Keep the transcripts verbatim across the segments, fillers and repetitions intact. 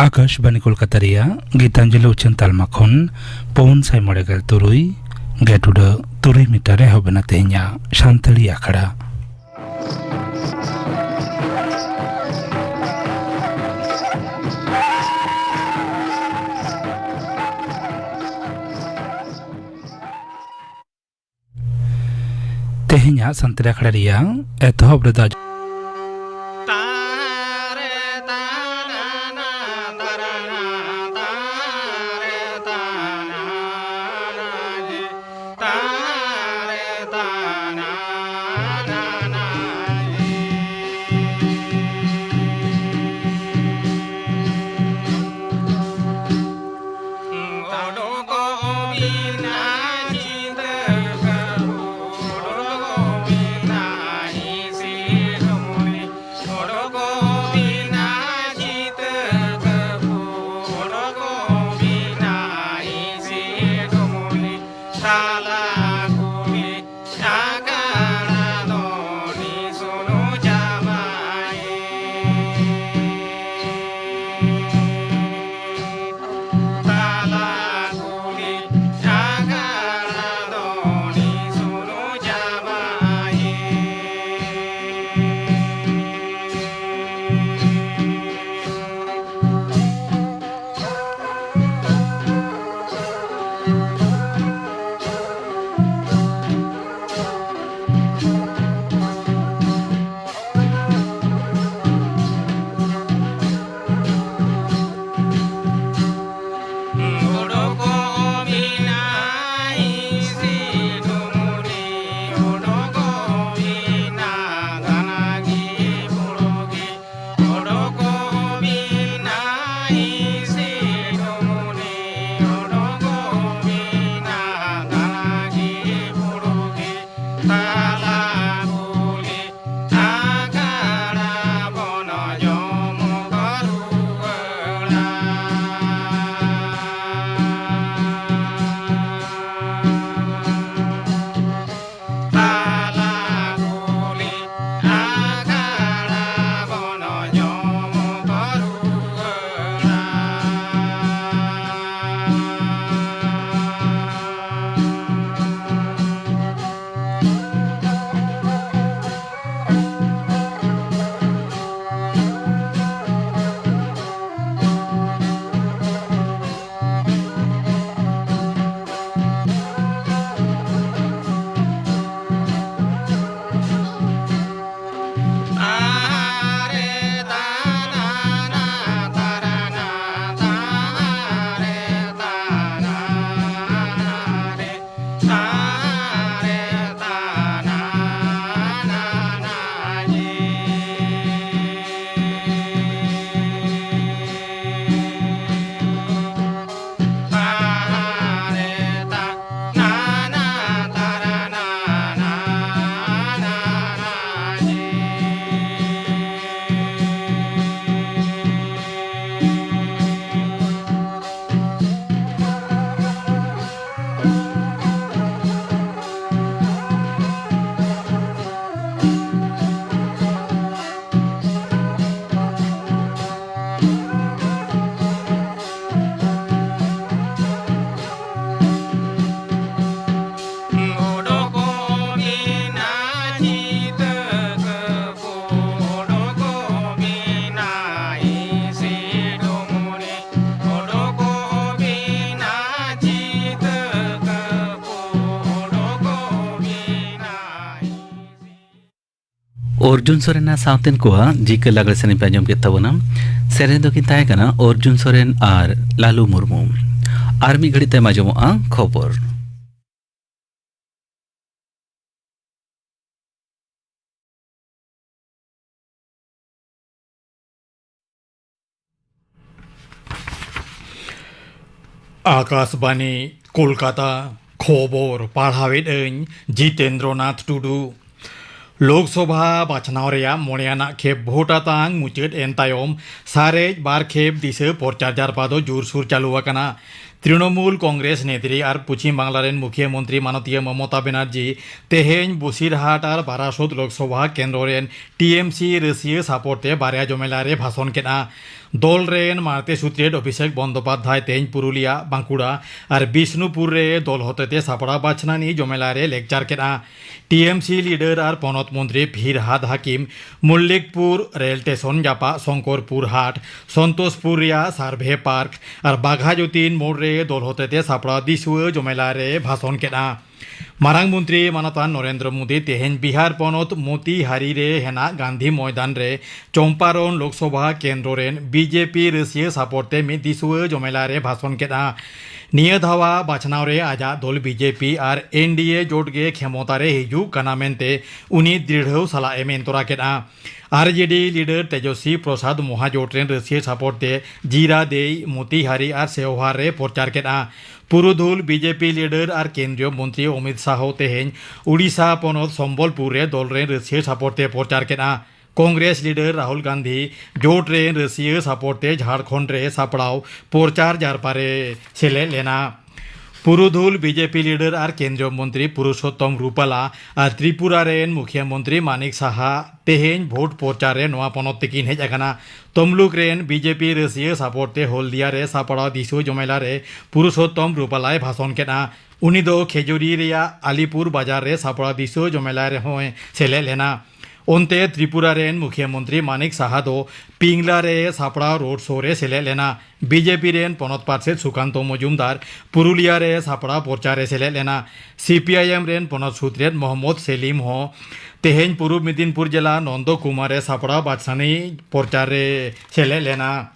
ᱟᱠᱟᱥᱵᱟᱱᱤ ᱠᱳᱞᱠᱟᱛᱟ ᱨᱮᱭᱟᱜ ᱜᱤᱛᱟᱧᱡᱚᱞᱤ ᱩᱪᱷᱟᱹᱱ ᱛᱟᱞᱢᱟ ᱠᱷᱚᱱ ᱯᱩᱱ ᱥᱟᱭ ᱢᱚᱬᱮ ᱜᱮᱞ ᱛᱩᱨᱩᱭ ᱜᱮᱴ ᱩᱰᱟᱹᱜ ᱛᱩᱨᱩᱭ ᱢᱤᱴᱟᱨ ᱨᱮ ᱮᱦᱚᱵ ᱮᱱᱟ ᱛᱮᱦᱮᱧᱟᱜ ᱥᱟᱱᱛᱟᱲᱤ ᱟᱠᱷᱲᱟ᱾ ᱛᱮᱦᱮᱧᱟᱜ ᱥᱟᱱᱛᱟᱲᱤ ᱟᱠᱷᱲᱟ ᱨᱮᱭᱟᱜ ᱮᱛᱚᱦᱚᱵ ᱨᱮᱫᱚ ᱚᱨᱡᱩᱱ ᱥᱚᱨᱮᱱᱟᱜ ᱥᱟᱶᱛᱮᱱ ᱠᱚᱣᱟᱜ ᱡᱤᱠᱟᱹ ᱞᱟᱜᱽᱲᱮ ᱥᱮᱨᱮᱧ ᱯᱮ ᱟᱸᱡᱚᱢ ᱠᱮᱫ ᱛᱟᱵᱚᱱᱟ᱾ ᱥᱮᱨᱮᱧ ᱫᱚᱠᱤᱱ ᱛᱟᱦᱮᱸ ᱠᱟᱱᱟ ᱚᱨᱡᱩᱱ ᱥᱚᱨᱮᱱ ᱟᱨ ᱞᱟᱞᱩ ᱢᱩᱨᱢᱩ᱾ ᱟᱨ ᱢᱤᱫ ᱜᱷᱟᱹᱲᱤᱡ ᱛᱟᱭᱚᱢ ᱟᱸᱡᱚᱢᱚᱜᱼᱟ ᱠᱷᱚᱵᱚᱨ᱾ ᱟᱠᱟᱥᱵᱟᱱᱤ, ᱠᱳᱞᱠᱟᱛᱟ᱾ ᱠᱷᱚᱵᱚᱨ ᱯᱟᱲᱦᱟᱣᱮᱫ ᱟᱹᱧ ᱡᱤᱛᱮᱱᱫᱨᱚᱱᱟᱛᱷ ᱴᱩᱰᱩ᱾ ᱞᱳᱠᱥᱚᱵᱷᱟ ᱵᱟᱪᱷᱱᱟᱣ ᱨᱮᱭᱟᱜ ᱢᱚᱬᱮ ᱟᱱᱟᱜ ᱠᱷᱮᱯ ᱵᱷᱳᱴ ᱟᱛᱟᱝ ᱢᱩᱪᱟᱹᱫ ᱮᱱ ᱛᱟᱭᱚᱢ ᱥᱟᱨᱮᱡ ᱵᱟᱨ ᱠᱷᱮᱯ ᱫᱤᱥᱟᱹ ᱯᱚᱨᱪᱟᱨ ᱡᱟᱨᱯᱟ ᱫᱚ ᱡᱳᱨᱥᱳᱨ ᱪᱟᱹᱞᱩ ᱟᱠᱟᱱᱟ᱾ ᱛᱨᱤᱱᱚᱢᱩᱞ ᱠᱚᱝᱜᱨᱮᱥ ᱱᱮᱛᱨᱤ ᱟᱨ ᱯᱚᱪᱷᱤᱢ ᱵᱟᱝᱞᱟ ᱨᱮᱱ ᱢᱩᱠᱷᱭᱟᱹ ᱢᱚᱱᱛᱨᱤ ᱢᱟᱱᱚᱛᱤᱭᱟᱹ ᱢᱚᱢᱚᱛᱟ ᱵᱮᱱᱟᱨᱡᱤ ᱛᱮᱦᱮᱧ ᱵᱚᱥᱤᱨᱦᱟᱴ ᱟᱨ ᱵᱟᱨᱟᱥᱳᱛ ᱞᱳᱠᱥᱚᱵᱷᱟ ᱠᱮᱱᱫᱨᱚ ᱨᱮᱱ ᱴᱤ ᱮᱢ ᱥᱤ ᱨᱟᱹᱥᱤᱭᱟᱹ ᱥᱟᱯᱚᱨ ᱛᱮ ᱵᱟᱨᱭᱟ ᱡᱚᱢᱮᱞᱟ ᱨᱮ ᱵᱷᱟᱥᱚᱱ ᱠᱮᱫᱼᱟ᱾ ᱫᱚᱞ ᱨᱮᱱ ᱢᱟᱬᱛᱮ ᱥᱩᱛᱨᱮᱛ ᱚᱵᱷᱤᱥᱮᱠ ᱵᱚᱱᱫᱳᱯᱟᱫᱽᱫᱷᱟᱭ ᱛᱮᱦᱮᱧ ᱯᱩᱨᱩᱞᱤᱭᱟ, ᱵᱟᱸᱠᱩᱲᱟ ᱟᱨ ᱵᱤᱥᱱᱩᱯᱩᱨ ᱨᱮ ᱫᱚᱞ ᱦᱚᱛᱮᱛᱮ ᱥᱟᱯᱲᱟᱣ ᱵᱟᱪᱷᱱᱟᱱᱤ ᱡᱚᱢᱮᱞᱟ ᱨᱮ ᱞᱮᱠᱪᱟᱨ ᱠᱮᱫᱼᱟ᱾ ᱴᱤ ᱮᱢ ᱥᱤ ᱞᱤᱰᱟᱨ ᱟᱨ ᱯᱚᱱᱚᱛ ᱢᱚᱱᱛᱨᱤ ᱯᱷᱤᱨᱦᱟᱫ ᱦᱟᱠᱤᱢ ᱢᱚᱞᱞᱤᱠᱯᱩᱨ ᱨᱮᱞ ᱴᱮᱥᱚᱱ ᱡᱟᱯᱟᱜ ᱥᱚᱝᱠᱚᱨᱯᱩᱨ ᱦᱟᱴ, ᱥᱚᱱᱛᱳᱥᱯᱩᱨ ᱨᱮᱭᱟᱜ ᱥᱟᱨᱵᱷᱮ ᱯᱟᱨᱠ ᱟᱨ ᱵᱟᱜᱷᱟ ᱡᱚᱛᱤᱱ ᱢᱳᱲ ᱨᱮ ᱫᱚᱞ ᱦᱚᱛᱮᱛᱮ ᱥᱟᱯᱲᱟᱣ ᱫᱤᱥᱩᱣᱟᱹ ᱡᱚᱢᱮᱞᱟ ᱨᱮ ᱵᱷᱟᱥᱚᱱ ᱠᱮᱫᱼᱟ᱾ ᱢᱟᱨᱟᱝ ᱢᱚᱱᱛᱨᱤ ᱢᱟᱱᱚᱛᱟᱱ ᱱᱚᱨᱮᱱᱫᱨᱚ ᱢᱳᱫᱤ ᱛᱮᱦᱮᱧ ᱵᱤᱦᱟᱨ ᱯᱚᱱᱚᱛ ᱢᱳᱛᱤᱦᱟᱨᱤ ᱨᱮ ᱦᱮᱱᱟᱜ ᱜᱟᱱᱫᱷᱤ ᱢᱚᱭᱫᱟᱱ ᱨᱮ ᱪᱚᱢᱯᱟᱨᱚᱱ ᱞᱳᱠᱥᱚᱵᱷᱟ ᱠᱮᱱᱫᱨᱚ ᱨᱮᱱ ᱵᱤ ᱡᱮ ᱯᱤ ᱨᱟᱹᱥᱤᱭᱟᱹ ᱥᱟᱯᱚᱨ ᱛᱮ ᱢᱤᱫ ᱫᱤᱥᱩᱣᱟᱹ ᱡᱚᱢᱮᱞᱟ ᱨᱮ ᱵᱷᱟᱥᱚᱱ ᱠᱮᱫᱼᱟ᱾ ᱱᱤᱭᱟᱹ ᱫᱷᱟᱣᱟ ᱵᱟᱪᱷᱱᱟᱣ ᱨᱮ ᱟᱡᱟᱜ ᱫᱚᱞ ᱵᱤ ᱡᱮ ᱯᱤ ᱟᱨ ᱮᱱ ᱰᱤ ᱮ ᱡᱳᱴ ᱜᱮ ᱠᱷᱮᱢᱚᱛᱟ ᱨᱮ ᱦᱤᱡᱩᱜ ᱠᱟᱱᱟ ᱢᱮᱱᱛᱮ ᱩᱱᱤ ᱫᱨᱤᱲᱦᱟᱹᱣ ᱥᱟᱞᱟᱜ ᱮ ᱢᱮᱱ ᱛᱚᱨᱟ ᱠᱮᱫᱼᱟ᱾ ᱟᱨ ᱡᱮ ᱰᱤ ᱞᱤᱰᱟᱨ ᱛᱮᱡᱚᱥᱣᱤ ᱯᱨᱚᱥᱟᱫᱽ ᱢᱚᱦᱟᱡᱳᱴ ᱨᱮᱱ ᱨᱟᱹᱥᱤᱭᱟᱹ ᱥᱟᱯᱚᱨ ᱛᱮ ᱡᱤᱨᱟᱫᱮᱭ, ᱢᱳᱛᱤᱦᱟᱨᱤ ᱟᱨ ᱥᱮᱣᱦᱟᱨ ᱨᱮ ᱯᱨᱚᱪᱟᱨ ᱠᱮᱫᱼᱟ᱾ ᱯᱩᱨᱩᱫᱷᱩᱞ ᱵᱤ ᱡᱮ ᱯᱤ ᱞᱤᱰᱟᱨ ᱟᱨ ᱠᱮᱱᱫᱨᱤᱭᱚ ᱢᱚᱱᱛᱨᱤ ᱚᱢᱤᱛ ᱥᱟᱦᱚ ᱛᱮᱦᱮᱧ ᱩᱰᱤᱥᱟ ᱯᱚᱱᱚᱛ ᱥᱚᱢᱵᱚᱞᱯᱩᱨ ᱨᱮ ᱫᱚᱞ ᱨᱮᱱ ᱨᱟᱹᱥᱤᱭᱟᱹ ᱥᱟᱯᱚᱨ ᱛᱮ ᱯᱨᱚᱪᱟᱨ ᱠᱮᱫᱼᱟ᱾ ᱠᱚᱝᱜᱨᱮᱥ ᱞᱤᱰᱟᱨ ᱨᱟᱦᱩᱞ ᱜᱟᱱᱫᱷᱤ ᱡᱳᱴ ᱨᱮᱱ ᱨᱟᱹᱥᱤᱭᱟᱹ ᱥᱟᱯᱚᱨ ᱛᱮ ᱡᱷᱟᱲᱠᱷᱚᱸᱰ ᱨᱮ ᱥᱟᱯᱲᱟᱣ ᱯᱨᱚᱪᱟᱨ ᱡᱟᱨᱯᱟ ᱨᱮ ᱥᱮᱞᱮᱫ ᱞᱮᱱᱟ᱾ ᱯᱩᱨᱩᱫᱷᱩᱞ ᱵᱤ ᱡᱮ ᱯᱤ ᱞᱤᱰᱟᱨ ᱟᱨ ᱠᱮᱱᱫᱨᱤᱭᱚ ᱢᱚᱱᱛᱨᱤ ᱯᱩᱨᱩᱥᱳᱛᱛᱚᱢ ᱨᱩᱯᱟᱞᱟ ᱟᱨ ᱛᱨᱤᱯᱩᱨᱟ ᱨᱮᱱ ᱢᱩᱠᱷᱤᱭᱟᱹ ᱢᱚᱱᱛᱨᱤ ᱢᱟᱱᱤᱠ ᱥᱟᱦᱟ ᱛᱮᱦᱮᱧ ᱵᱷᱳᱴ ᱯᱨᱚᱪᱟᱨ ᱨᱮ ᱱᱚᱣᱟ ᱯᱚᱱᱚᱛ ᱛᱮᱠᱤᱱ ᱦᱮᱡ ᱟᱠᱟᱱᱟ᱾ ᱛᱚᱢᱞᱩᱠ ᱨᱮᱱ ᱵᱤ ᱡᱮ ᱯᱤ ᱨᱟᱹᱥᱤᱭᱟᱹ ᱥᱟᱯᱚᱨ ᱛᱮ ᱦᱚᱞᱫᱤᱭᱟ ᱨᱮ ᱥᱟᱯᱲᱟᱣ ᱫᱤᱥᱩᱣᱟᱹ ᱡᱚᱢᱮᱞᱟ ᱨᱮ ᱯᱩᱨᱩᱥᱳᱛᱛᱚᱢ ᱨᱩᱯᱟᱞᱟᱭ ᱵᱷᱟᱥᱚᱱ ᱠᱮᱫᱼᱟ᱾ ᱩᱱᱤ ᱫᱚ ᱠᱷᱮᱡᱩᱨᱤ ᱨᱮᱭᱟᱜ ᱟᱞᱤᱯᱩᱨ ᱵᱟᱡᱟᱨ ᱨᱮ ᱥᱟᱯᱲᱟᱣ ᱫᱤᱥᱩᱣᱟᱹ ᱡᱚᱢᱮᱞᱟ ᱨᱮᱦᱚᱸᱭ ᱥᱮᱞᱮᱫ ᱞᱮᱱᱟ᱾ ᱚᱱᱛᱮ ᱛᱨᱤᱯᱩᱨᱟ ᱨᱮᱱ ᱢᱩᱠᱷᱤᱭᱟᱹ ᱢᱚᱱᱛᱨᱤ ᱢᱟᱱᱤᱠ ᱥᱟᱦᱟ ᱫᱚ ᱯᱤᱝᱞᱟ ᱨᱮ ᱥᱟᱯᱲᱟᱣ ᱨᱳᱰ ᱥᱳ ᱨᱮ ᱥᱮᱞᱮᱫ ᱞᱮᱱᱟ᱾ ᱵᱤ ᱡᱮ ᱯᱤ ᱨᱮᱱ ᱯᱚᱱᱚᱛ ᱯᱟᱨᱥᱮᱛ ᱥᱩᱠᱟᱱᱛᱚ ᱢᱚᱡᱩᱢᱫᱟᱨ ᱯᱩᱨᱩᱞᱤᱭᱟ ᱨᱮ ᱥᱟᱯᱲᱟᱣ ᱯᱨᱚᱪᱟᱨ ᱨᱮ ᱥᱮᱞᱮᱫ ᱞᱮᱱᱟ᱾ ᱥᱤ ᱯᱤ ᱟᱭ ᱮᱢ ᱨᱮᱱ ᱯᱚᱱᱚᱛ ᱥᱩᱛᱨᱮᱛ ᱢᱚᱦᱚᱢᱢᱚᱫᱽ ᱥᱮᱞᱤᱢ ᱦᱚᱸ ᱛᱮᱦᱮᱧ ᱯᱩᱨᱩᱵ ᱢᱮᱫᱤᱱᱯᱩᱨ ᱡᱮᱞᱟ ᱱᱚᱱᱫᱚ ᱠᱩᱢᱟᱨ ᱨᱮ ᱥᱟᱯᱲᱟᱣ ᱵᱟᱪᱷᱱᱟᱣ ᱯᱨᱚᱪᱟᱨ ᱨᱮ ᱥᱮᱞᱮᱫ ᱞᱮᱱᱟ᱾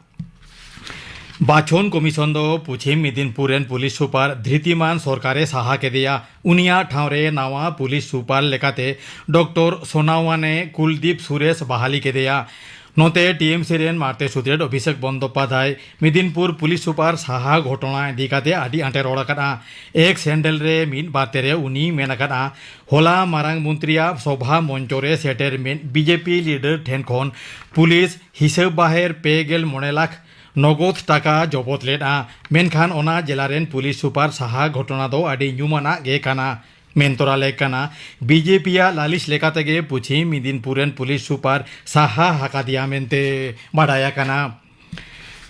ᱵᱟᱪᱷᱚᱱ ᱠᱚᱢᱤᱥᱚᱱ ᱫᱚ ᱯᱚᱪᱷᱤᱢ ᱢᱮᱫᱤᱱᱯᱩᱨ ᱨᱮᱱ ᱯᱩᱞᱤᱥ ᱥᱩᱯᱟᱨ ᱫᱷᱨᱤᱛᱤᱢᱟᱱ ᱥᱚᱨᱠᱟᱨᱮ ᱥᱟᱦᱟ ᱠᱮᱫᱮᱭᱟ᱾ ᱩᱱᱤᱭᱟᱜ ᱴᱷᱟᱶ ᱨᱮ ᱱᱟᱣᱟ ᱯᱩᱞᱤᱥ ᱥᱩᱯᱟᱨ ᱞᱮᱠᱟᱛᱮ ᱰᱚᱠᱴᱚᱨ ᱥᱳᱱᱟᱣᱟᱱᱮ ᱠᱩᱞᱫᱤᱯ ᱥᱩᱨᱮᱥ ᱵᱟᱦᱟᱞᱤ ᱠᱮᱫᱮᱭᱟ᱾ ᱱᱚᱛᱮ, ᱴᱤ ᱮᱢ ᱥᱤ ᱨᱮᱱ ᱢᱟᱨᱛᱮ ᱥᱩᱛᱨᱮᱛ ᱚᱵᱷᱤᱥᱮᱠ ᱵᱚᱱᱫᱳᱯᱟᱫᱷᱭᱟᱭ ᱢᱮᱫᱤᱱᱯᱩᱨ ᱯᱩᱞᱤᱥ ᱥᱩᱯᱟᱨ ᱥᱟᱦᱟ ᱜᱷᱚᱴᱚᱱᱟ ᱤᱫᱤ ᱠᱟᱛᱮ ᱟᱹᱰᱤ ᱟᱸᱴᱮ ᱨᱚᱲ ᱟᱠᱟᱫᱼᱟ᱾ ᱮᱠᱥ ᱦᱮᱱᱰᱮᱞ ᱨᱮ ᱢᱤᱫ ᱵᱟᱨ ᱛᱮᱨᱮ ᱩᱱᱤ ᱢᱮᱱ ᱟᱠᱟᱫᱼᱟ, ᱦᱚᱞᱟ ᱢᱟᱨᱟᱝ ᱢᱚᱱᱛᱨᱤᱭᱟᱜ ᱥᱚᱵᱷᱟ ᱢᱚᱧᱪᱚ ᱨᱮ ᱥᱮᱴᱮᱨ ᱢᱤᱫ ᱵᱤ ᱡᱮ ᱯᱤ ᱞᱤᱰᱟᱨ ᱴᱷᱮᱱ ᱠᱷᱚᱱ ᱯᱩᱞᱤᱥ ᱦᱤᱥᱟᱹᱵ ᱵᱟᱦᱮᱨ ᱯᱮ ᱜᱮᱞ ᱢᱚᱬᱮ ᱞᱟᱠᱷ ᱱᱚᱜᱚᱫ ᱴᱟᱠᱟ ᱡᱚᱵᱚᱫ ᱞᱮᱫᱼᱟ᱾ ᱢᱮᱱᱠᱷᱟᱱ ᱚᱱᱟ ᱡᱮᱞᱟ ᱨᱮᱱ ᱯᱩᱞᱤᱥ ᱥᱩᱯᱟᱨ ᱥᱟᱦᱟ ᱜᱷᱚᱴᱚᱱᱟ ᱫᱚ ᱟᱹᱰᱤ ᱧᱩᱢᱟᱱᱟᱜ ᱜᱮ ᱠᱟᱱᱟ᱾ ᱢᱮᱱ ᱛᱚᱨᱟ ᱞᱮᱠ ᱠᱟᱱᱟ, ᱵᱤ ᱡᱮ ᱯᱤ ᱟᱜ ᱞᱟᱹᱞᱤᱥ ᱞᱮᱠᱟ ᱛᱮᱜᱮ ᱯᱚᱪᱷᱤᱢ ᱢᱮᱫᱤᱱᱯᱩᱨ ᱨᱮᱱ ᱯᱩᱞᱤᱥ ᱥᱩᱯᱟᱨ ᱥᱟᱦᱟ ᱟᱠᱟᱫᱮᱭᱟ ᱢᱮᱱᱛᱮ ᱵᱟᱰᱟᱭ ᱟᱠᱟᱱᱟ᱾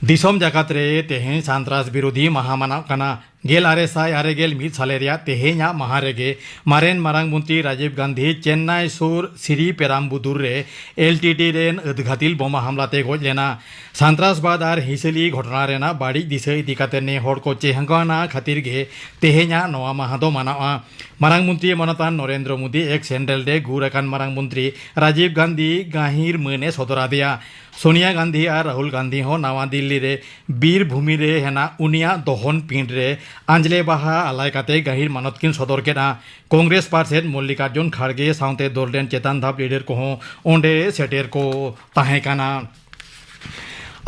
ᱫᱤᱥᱚᱢ ᱡᱟᱠᱟᱛ ᱨᱮ ᱛᱮᱦᱮᱧ ᱥᱟᱱᱛᱨᱟᱥ ᱵᱤᱨᱳᱫᱷᱤ ᱢᱟᱦᱟ ᱢᱟᱱᱟᱣ ᱠᱟᱱᱟ᱾ ᱜᱮᱞ ᱟᱨᱮ ᱥᱟᱭ ᱟᱨᱮ ᱜᱮᱞ ᱢᱤᱫ ᱥᱟᱞᱮ ᱨᱮᱭᱟᱜ ᱛᱮᱦᱮᱧᱟᱜ ᱢᱟᱦᱟ ᱨᱮᱜᱮ ᱢᱟᱨᱮᱱ ᱢᱟᱨᱟᱝ ᱢᱚᱱᱛᱨᱤ ᱨᱟᱡᱤᱵᱽ ᱜᱟᱱᱫᱷᱤ ᱪᱮᱱᱱᱟᱭ ᱥᱩᱨ ᱥᱤᱨᱤ ᱯᱮᱨᱟᱢᱵᱩᱫᱩᱨ ᱨᱮ ᱮᱞ ᱴᱤ ᱴᱤ ᱨᱮᱱ ᱟᱹᱛᱜᱷᱟᱹᱛᱤᱞ ᱵᱳᱢᱟ ᱦᱟᱢᱞᱟ ᱛᱮ ᱜᱚᱡ ᱞᱮᱱᱟ᱾ ᱥᱟᱱᱛᱨᱟᱥᱵᱟᱫᱽ ᱟᱨ ᱦᱤᱸᱥᱟᱹᱞᱤ ᱜᱷᱚᱴᱚᱱᱟ ᱨᱮᱱᱟᱜ ᱵᱟᱹᱲᱤᱡ ᱫᱤᱥᱟᱹ ᱤᱫᱤ ᱠᱟᱛᱮ ᱱᱮ ᱦᱚᱲ ᱠᱚ ᱪᱮᱦᱟᱝᱜᱟᱱᱟ ᱠᱷᱟᱹᱛᱤᱨ ᱜᱮ ᱛᱮᱦᱮᱧᱟᱜ ᱱᱚᱣᱟ ᱢᱟᱦᱟ ᱫᱚ ᱢᱟᱱᱟᱣᱜᱼᱟ᱾ ᱢᱟᱨᱟᱝ ᱢᱚᱱᱛᱨᱤ ᱢᱟᱱᱚᱛᱟᱱ ᱱᱚᱨᱮᱱᱫᱨᱚ ᱢᱳᱫᱤ ᱮᱠᱥ ᱦᱮᱱᱰᱮᱞ ᱨᱮ ᱜᱩᱨ ᱟᱠᱟᱱ ᱢᱟᱨᱟᱝ ᱢᱚᱱᱛᱨᱤ ᱨᱟᱡᱤᱵᱽ ᱜᱟᱱᱫᱷᱤ ᱜᱟᱹᱦᱤᱨ ᱢᱟᱹᱱ ᱮ ᱥᱚᱫᱚᱨ ᱟᱫᱮᱭᱟ᱾ ᱥᱳᱱᱤᱭᱟ ᱜᱟᱱᱫᱷᱤ ᱟᱨ ᱨᱟᱦᱩᱞ ᱜᱟᱱᱫᱷᱤ ᱦᱚᱸ ᱱᱟᱣᱟ ᱫᱤᱞᱞᱤ ᱨᱮ ᱵᱤᱨ ᱵᱷᱩᱢᱤ ᱨᱮ ᱦᱮᱱᱟᱜ ᱩᱱᱤᱭᱟᱜ ᱫᱚᱦᱚᱱ ᱯᱤᱸᱰ ᱨᱮ ᱟᱸᱡᱽᱞᱮ ᱵᱟᱦᱟ ᱟᱞᱟᱭ ᱠᱟᱛᱮ ᱜᱟᱹᱦᱤᱨ ᱢᱟᱱᱚᱛ ᱠᱤᱱ ᱥᱚᱫᱚᱨ ᱠᱮᱫᱼᱟ᱾ ᱠᱚᱝᱜᱨᱮᱥ ᱯᱟᱨᱥᱮᱛ ᱢᱚᱞᱞᱤᱠᱟᱨᱡᱩᱱ ᱠᱷᱟᱲᱜᱮ ᱥᱟᱶᱛᱮ ᱫᱚᱞ ᱨᱮᱱ ᱪᱮᱛᱟᱱ ᱫᱷᱟᱯ ᱞᱤᱰᱟᱨ ᱠᱚᱦᱚᱸ ᱚᱸᱰᱮ ᱥᱮᱴᱮᱨ ᱠᱚ ᱛᱟᱦᱮᱸ ᱠᱟᱱᱟ᱾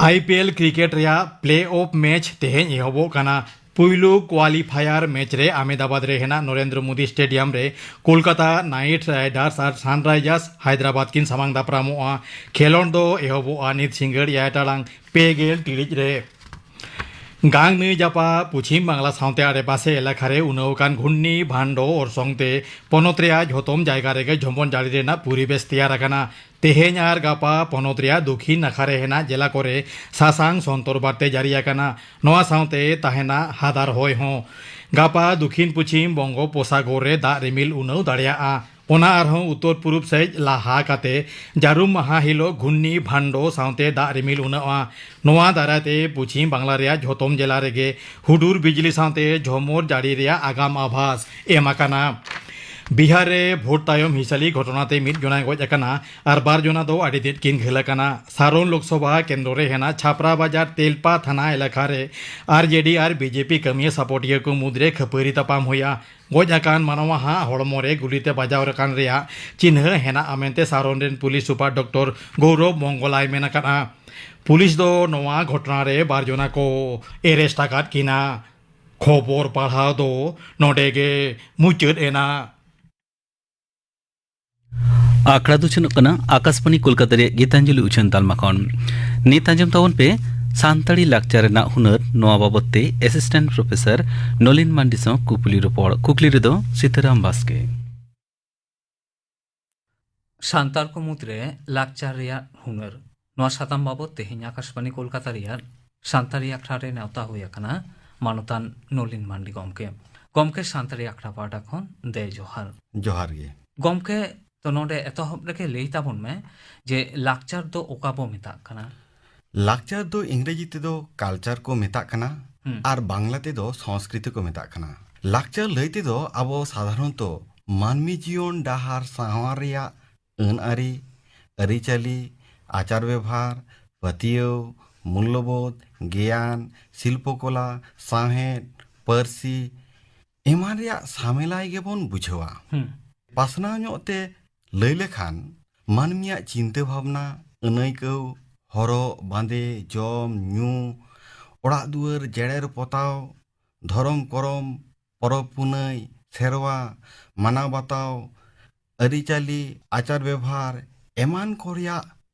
ᱟᱭ ᱯᱤ ᱮᱞ ᱠᱨᱤᱠᱮᱴ ᱨᱮᱭᱟᱜ ᱯᱞᱮ ᱚᱯᱷ ᱢᱮᱪ ᱛᱮᱦᱮᱧ ᱮᱦᱚᱵᱚᱜ ᱠᱟᱱᱟ᱾ ᱯᱩᱭᱞᱩ ᱠᱣᱟᱞᱤᱯᱷᱟᱭᱟᱨ ᱢᱮᱪ ᱨᱮ ᱟᱢᱮᱫᱟᱵᱟᱫᱽ ᱨᱮ ᱦᱮᱱᱟᱜ ᱱᱚᱨᱮᱱᱫᱨᱚ ᱢᱳᱫᱤ ᱥᱴᱮᱰᱤᱭᱟᱢ ᱨᱮ ᱠᱳᱞᱠᱟᱛᱟ ᱱᱟᱭᱤᱴ ᱨᱟᱭᱰᱟᱨᱥ ᱟᱨ ᱥᱟᱱᱨᱟᱭᱡᱟᱨᱥ ᱦᱟᱭᱫᱨᱟᱵᱟᱫᱽ ᱠᱤᱱ ᱥᱟᱢᱟᱝ ᱫᱟᱯᱨᱟᱢᱚᱜᱼᱟ᱾ ᱠᱷᱮᱞᱚᱸᱰ ᱫᱚ ᱮᱦᱚᱵᱚᱜᱼᱟ ᱱᱤᱛ ᱥᱤᱸᱜᱟᱹᱲ ᱮᱭᱟᱭ ᱴᱟᱲᱟᱝ ᱯᱮ ᱜᱮᱞ ᱴᱤᱲᱤᱡ ᱨᱮ᱾ ᱜᱟᱝ ᱱᱟᱹᱭ ᱡᱟᱯᱟᱜ ᱯᱚᱪᱷᱤᱢ ᱵᱟᱝᱞᱟ ᱥᱟᱶᱛᱮ ᱟᱲᱮᱯᱟᱥᱮ ᱮᱞᱟᱠᱟ ᱨᱮ ᱩᱱᱟᱹᱣ ᱟᱠᱟᱱ ᱜᱷᱩᱨᱱᱤ ᱵᱷᱟᱱᱰᱳ ᱚᱨᱥᱚᱝ ᱛᱮ ᱯᱚᱱᱚᱛ ᱨᱮᱭᱟᱜ ᱡᱷᱚᱛᱚᱢ ᱡᱟᱭᱜᱟ ᱨᱮᱜᱮ ᱡᱷᱚᱢᱚᱨ ᱡᱟᱹᱲᱤ ᱨᱮᱱᱟᱜ ᱯᱚᱨᱤᱵᱮᱥ ᱛᱮᱭᱟᱨ ᱟᱠᱟᱱᱟ᱾ ᱛᱮᱦᱮᱧ ᱟᱨ ᱜᱟᱯᱟ ᱯᱚᱱᱚᱛ ᱨᱮᱭᱟᱜ ᱫᱚᱠᱷᱤᱱ ᱱᱟᱠᱷᱟ ᱨᱮ ᱦᱮᱱᱟᱜ ᱡᱮᱞᱟ ᱠᱚᱨᱮ ᱥᱟᱥᱟᱝ ᱥᱚᱱᱛᱚᱨ ᱵᱟᱨᱛᱮ ᱡᱟᱹᱨᱤ ᱟᱠᱟᱱᱟ᱾ ᱱᱚᱣᱟ ᱥᱟᱶᱛᱮ ᱛᱟᱦᱮᱱᱟ ᱦᱟᱫᱟᱨ ᱦᱚᱭ ᱦᱚᱸ᱾ ᱜᱟᱯᱟ ᱫᱚᱠᱷᱤᱱ ᱯᱚᱪᱷᱤᱢ ᱵᱚᱝᱜᱳᱯᱚᱥᱟᱜᱚᱨ ᱨᱮ ᱫᱟᱜ ᱨᱤᱢᱤᱞ ᱩᱱᱟᱹᱣ ᱫᱟᱲᱮᱭᱟᱜᱼᱟ᱾ ᱚᱱᱟ ᱟᱨᱦᱚᱸ ᱩᱛᱛᱚᱨ ᱯᱩᱨᱩᱵ ᱥᱮᱡ ᱞᱟᱦᱟ ᱠᱟᱛᱮ ᱡᱟᱹᱨᱩᱢ ᱢᱟᱦᱟ ᱦᱤᱞᱳᱜ ᱜᱷᱩᱨᱱᱤ ᱵᱷᱟᱱᱰᱳ ᱥᱟᱶᱛᱮ ᱫᱟᱜ ᱨᱤᱢᱤᱞ ᱩᱱᱟᱹᱣᱼᱟ᱾ ᱱᱚᱣᱟ ᱫᱟᱨᱟᱭ ᱛᱮ ᱯᱚᱪᱷᱤᱢ ᱵᱟᱝᱞᱟ ᱨᱮᱭᱟᱜ ᱡᱷᱚᱛᱚᱢ ᱡᱮᱞᱟ ᱨᱮᱜᱮ ᱦᱩᱰᱩᱨ ᱵᱤᱡᱽᱞᱤ ᱥᱟᱶᱛᱮ ᱡᱷᱚᱢᱚᱨ ᱡᱟᱹᱲᱤ ᱨᱮᱭᱟᱜ ᱟᱜᱟᱢ ᱟᱵᱷᱟᱥ ᱮᱢ ᱟᱠᱟᱱᱟ᱾ ᱵᱤᱦᱟᱨ ᱨᱮ ᱵᱷᱳᱴ ᱛᱟᱭᱚᱢ ᱦᱤᱥᱟᱹᱞᱤ ᱜᱷᱚᱴᱚᱱᱟ ᱛᱮ ᱢᱤᱫ ᱡᱚᱱᱟᱭ ᱜᱚᱡ ᱟᱠᱟᱱᱟ ᱟᱨ ᱵᱟᱨ ᱡᱚᱱᱟ ᱫᱚ ᱟᱹᱰᱤ ᱛᱮᱫ ᱠᱤᱱ ᱜᱷᱟᱹᱞ ᱟᱠᱟᱱᱟ᱾ ᱥᱟᱨᱚᱱ ᱞᱳᱠᱥᱚᱵᱷᱟ ᱠᱮᱱᱫᱨᱚ ᱨᱮ ᱦᱮᱱᱟᱜ ᱪᱷᱟᱯᱨᱟ ᱵᱟᱡᱟᱨ ᱛᱮᱞᱯᱟ ᱛᱷᱟᱱᱟ ᱮᱞᱟᱠᱟ ᱨᱮ ᱟᱨ ᱡᱮ ᱰᱤ ᱟᱨ ᱵᱤ ᱡᱮ ᱯᱤ ᱠᱟᱹᱢᱤᱭᱟᱹ ᱥᱟᱯᱚᱴᱤᱭᱟᱹ ᱠᱚ ᱢᱩᱫᱽᱨᱮ ᱠᱷᱟᱹᱯᱟᱹᱨᱤ ᱛᱟᱯᱟᱢ ᱦᱩᱭᱟ᱾ ᱜᱚᱡ ᱟᱠᱟᱱ ᱢᱟᱱᱣᱟ ᱦᱟᱜ ᱦᱚᱲᱢᱚ ᱨᱮ ᱜᱩᱞᱤ ᱛᱮ ᱵᱟᱡᱟᱣ ᱟᱠᱟᱱ ᱨᱮᱭᱟᱜ ᱪᱤᱱᱦᱟᱹ ᱦᱮᱱᱟᱜᱼᱟ ᱢᱮᱱᱛᱮ ᱥᱟᱨᱚᱱ ᱨᱮᱱ ᱯᱩᱞᱤᱥ ᱥᱩᱯᱟᱨ ᱰᱚᱠᱴᱚᱨ ᱜᱳᱣᱨᱚᱵ ᱢᱚᱝᱜᱚᱞᱟᱭ ᱢᱮᱱ ᱟᱠᱟᱫᱼᱟ᱾ ᱯᱩᱞᱤᱥ ᱫᱚ ᱱᱚᱣᱟ ᱜᱷᱚᱴᱚᱱᱟ ᱨᱮ ᱵᱟᱨ ᱡᱚᱱᱟ ᱠᱚ ᱮᱨᱮᱥᱴ ᱟᱠᱟᱫ ᱠᱤᱱᱟ᱾ ᱠᱷᱚᱵᱚᱨ ᱯᱟᱲᱦᱟᱣ ᱫᱚ ᱱᱚᱰᱮ ᱜᱮ ᱢᱩᱪᱟᱹᱫ ᱮᱱᱟ᱾ ᱟᱠᱷᱲᱟ ᱫᱚ ᱪᱷᱤᱱᱚᱜ ᱠᱟᱱᱟ ᱟᱠᱟᱥᱵᱟᱬᱤ ᱠᱳᱞᱠᱟᱛᱟ ᱨᱮᱭᱟᱜ ᱜᱤᱛᱟᱧᱡᱚᱞᱤ ᱩᱪᱷᱟᱹᱱ ᱛᱟᱞᱢᱟ ᱠᱷᱚᱱ᱾ ᱱᱤᱛ ᱟᱸᱡᱚᱢ ᱛᱟᱵᱚᱱ ᱯᱮ ᱥᱟᱱᱛᱟᱲᱤ ᱞᱟᱠᱪᱟᱨ ᱨᱮᱱᱟᱜ ᱦᱩᱱᱟᱹᱨ᱾ ᱱᱚᱣᱟ ᱵᱟᱵᱚᱛ ᱛᱮ ᱮᱥᱤᱥᱴᱮᱱᱴ ᱯᱨᱚᱯᱷᱮᱥᱚᱨ ᱱᱚᱞᱤᱱ ᱢᱟᱱᱰᱤ ᱥᱟᱶ ᱠᱩᱯᱞᱤ ᱨᱚᱯᱚᱲ᱾ ᱠᱩᱠᱞᱤ ᱨᱮᱫᱚ ᱥᱤᱛᱟᱨᱟᱢ ᱵᱟᱥᱠᱮ᱾ ᱥᱟᱱᱛᱟᱲ ᱠᱚ ᱢᱩᱫᱽᱨᱮ ᱞᱟᱠᱪᱟᱨ ᱨᱮᱭᱟᱜ ᱦᱩᱱᱟᱹᱨ, ᱱᱚᱣᱟ ᱥᱟᱛᱟᱢ ᱵᱟᱵᱚᱛ ᱛᱮᱦᱮᱧ ᱟᱠᱟᱥᱵᱟᱬᱤ ᱠᱳᱞᱠᱟᱛᱟ ᱨᱮᱭᱟᱜ ᱥᱟᱱᱛᱟᱲᱤ ᱟᱠᱷᱲᱟ ᱨᱮ ᱱᱮᱣᱛᱟ ᱦᱩᱭ ᱟᱠᱟᱱᱟ ᱢᱟᱱᱚᱛᱟᱱ ᱱᱚᱞᱤᱱ ᱢᱟᱱᱰᱤ ᱜᱚᱢᱠᱮ᱾ ᱜᱚᱢᱠᱮ, ᱥᱟᱱᱛᱟᱲᱤ ᱟᱠᱷᱲᱟ ᱯᱟᱦᱴᱟ ᱠᱷᱚᱱ ᱫᱮ ᱡᱚᱦᱟᱨ᱾ ᱡᱚᱦᱟᱨ ᱜᱮ᱾ ᱜᱚᱢᱠᱮ, ᱛᱚ ᱱᱚᱰᱮ ᱮᱛᱚᱦᱚᱵ ᱨᱮᱜᱮ ᱞᱟᱹᱭ ᱛᱟᱵᱚᱱ ᱢᱮ ᱡᱮ ᱞᱟᱠᱪᱟᱨ ᱫᱚ ᱚᱠᱟ ᱵᱚ ᱢᱮᱛᱟᱜ ᱠᱟᱱᱟ? ᱞᱟᱠᱪᱟᱨ ᱫᱚ ᱤᱝᱨᱮᱡᱤ ᱛᱮᱫᱚ ᱠᱟᱞᱪᱟᱨ ᱠᱚ ᱢᱮᱛᱟᱜ ᱠᱟᱱᱟ᱾ ᱦᱩᱸ᱾ ᱟᱨ ᱵᱟᱝᱞᱟ ᱛᱮᱫᱚ ᱥᱚᱝᱥᱠᱨᱤᱛᱤ ᱠᱚ ᱢᱮᱛᱟᱜ ᱠᱟᱱᱟ᱾ ᱞᱟᱠᱪᱟᱨ ᱞᱟᱹᱭ ᱛᱮᱫᱚ ᱟᱵᱚ ᱥᱟᱫᱷᱟᱨᱚᱱᱛᱚ ᱢᱟᱹᱱᱢᱤ ᱡᱤᱭᱚᱱ ᱰᱟᱦᱟᱨ ᱥᱟᱶᱟᱨ ᱨᱮᱭᱟᱜ ᱟᱹᱱ ᱟᱹᱨᱤ, ᱟᱹᱨᱤᱪᱟᱹᱞᱤ, ᱟᱪᱟᱨ ᱵᱮᱵᱷᱟᱨ, ᱯᱟᱹᱛᱭᱟᱹᱣ, ᱢᱩᱞᱞᱚᱵᱳᱫᱷ, ᱜᱮᱭᱟᱱ, ᱥᱤᱞᱯᱚᱠᱚᱞᱟ, ᱥᱟᱶᱦᱮᱫ, ᱯᱟᱹᱨᱥᱤ ᱮᱢᱟᱱ ᱨᱮᱭᱟᱜ ᱥᱟᱢᱮᱞᱟᱭ ᱜᱮᱵᱚᱱ ᱵᱩᱡᱷᱟᱹᱣᱟ᱾ ᱦᱩᱸ᱾ ᱯᱟᱥᱱᱟᱣ ᱧᱚᱜ ᱛᱮ ᱞᱟᱹᱭ ᱞᱮᱠᱷᱟᱱ, ᱢᱟᱹᱱᱢᱤᱭᱟᱜ ᱪᱤᱱᱛᱟᱹ ᱵᱷᱟᱵᱽᱱᱟ, ᱟᱹᱱᱟᱹᱭᱠᱟᱹᱣ, ᱦᱚᱨᱚᱜ ᱵᱟᱸᱫᱮ, ᱡᱚᱢ ᱧᱩ, ᱚᱲᱟᱜ ᱫᱩᱣᱟᱹᱨ, ᱡᱮᱲᱮᱨ ᱯᱚᱛᱟᱣ, ᱫᱷᱚᱨᱚᱢ ᱠᱚᱨᱚᱢ, ᱯᱚᱨᱚᱵᱽ ᱯᱩᱱᱟᱹᱭ, ᱥᱮᱨᱣᱟ, ᱢᱟᱱᱟᱣ ᱵᱟᱛᱟᱣ, ᱟᱹᱨᱤᱪᱟᱹᱞᱤ, ᱟᱪᱟᱨ ᱵᱮᱵᱷᱟᱨ ᱮᱢᱟᱱ ᱠᱚ ᱨᱮᱭᱟᱜ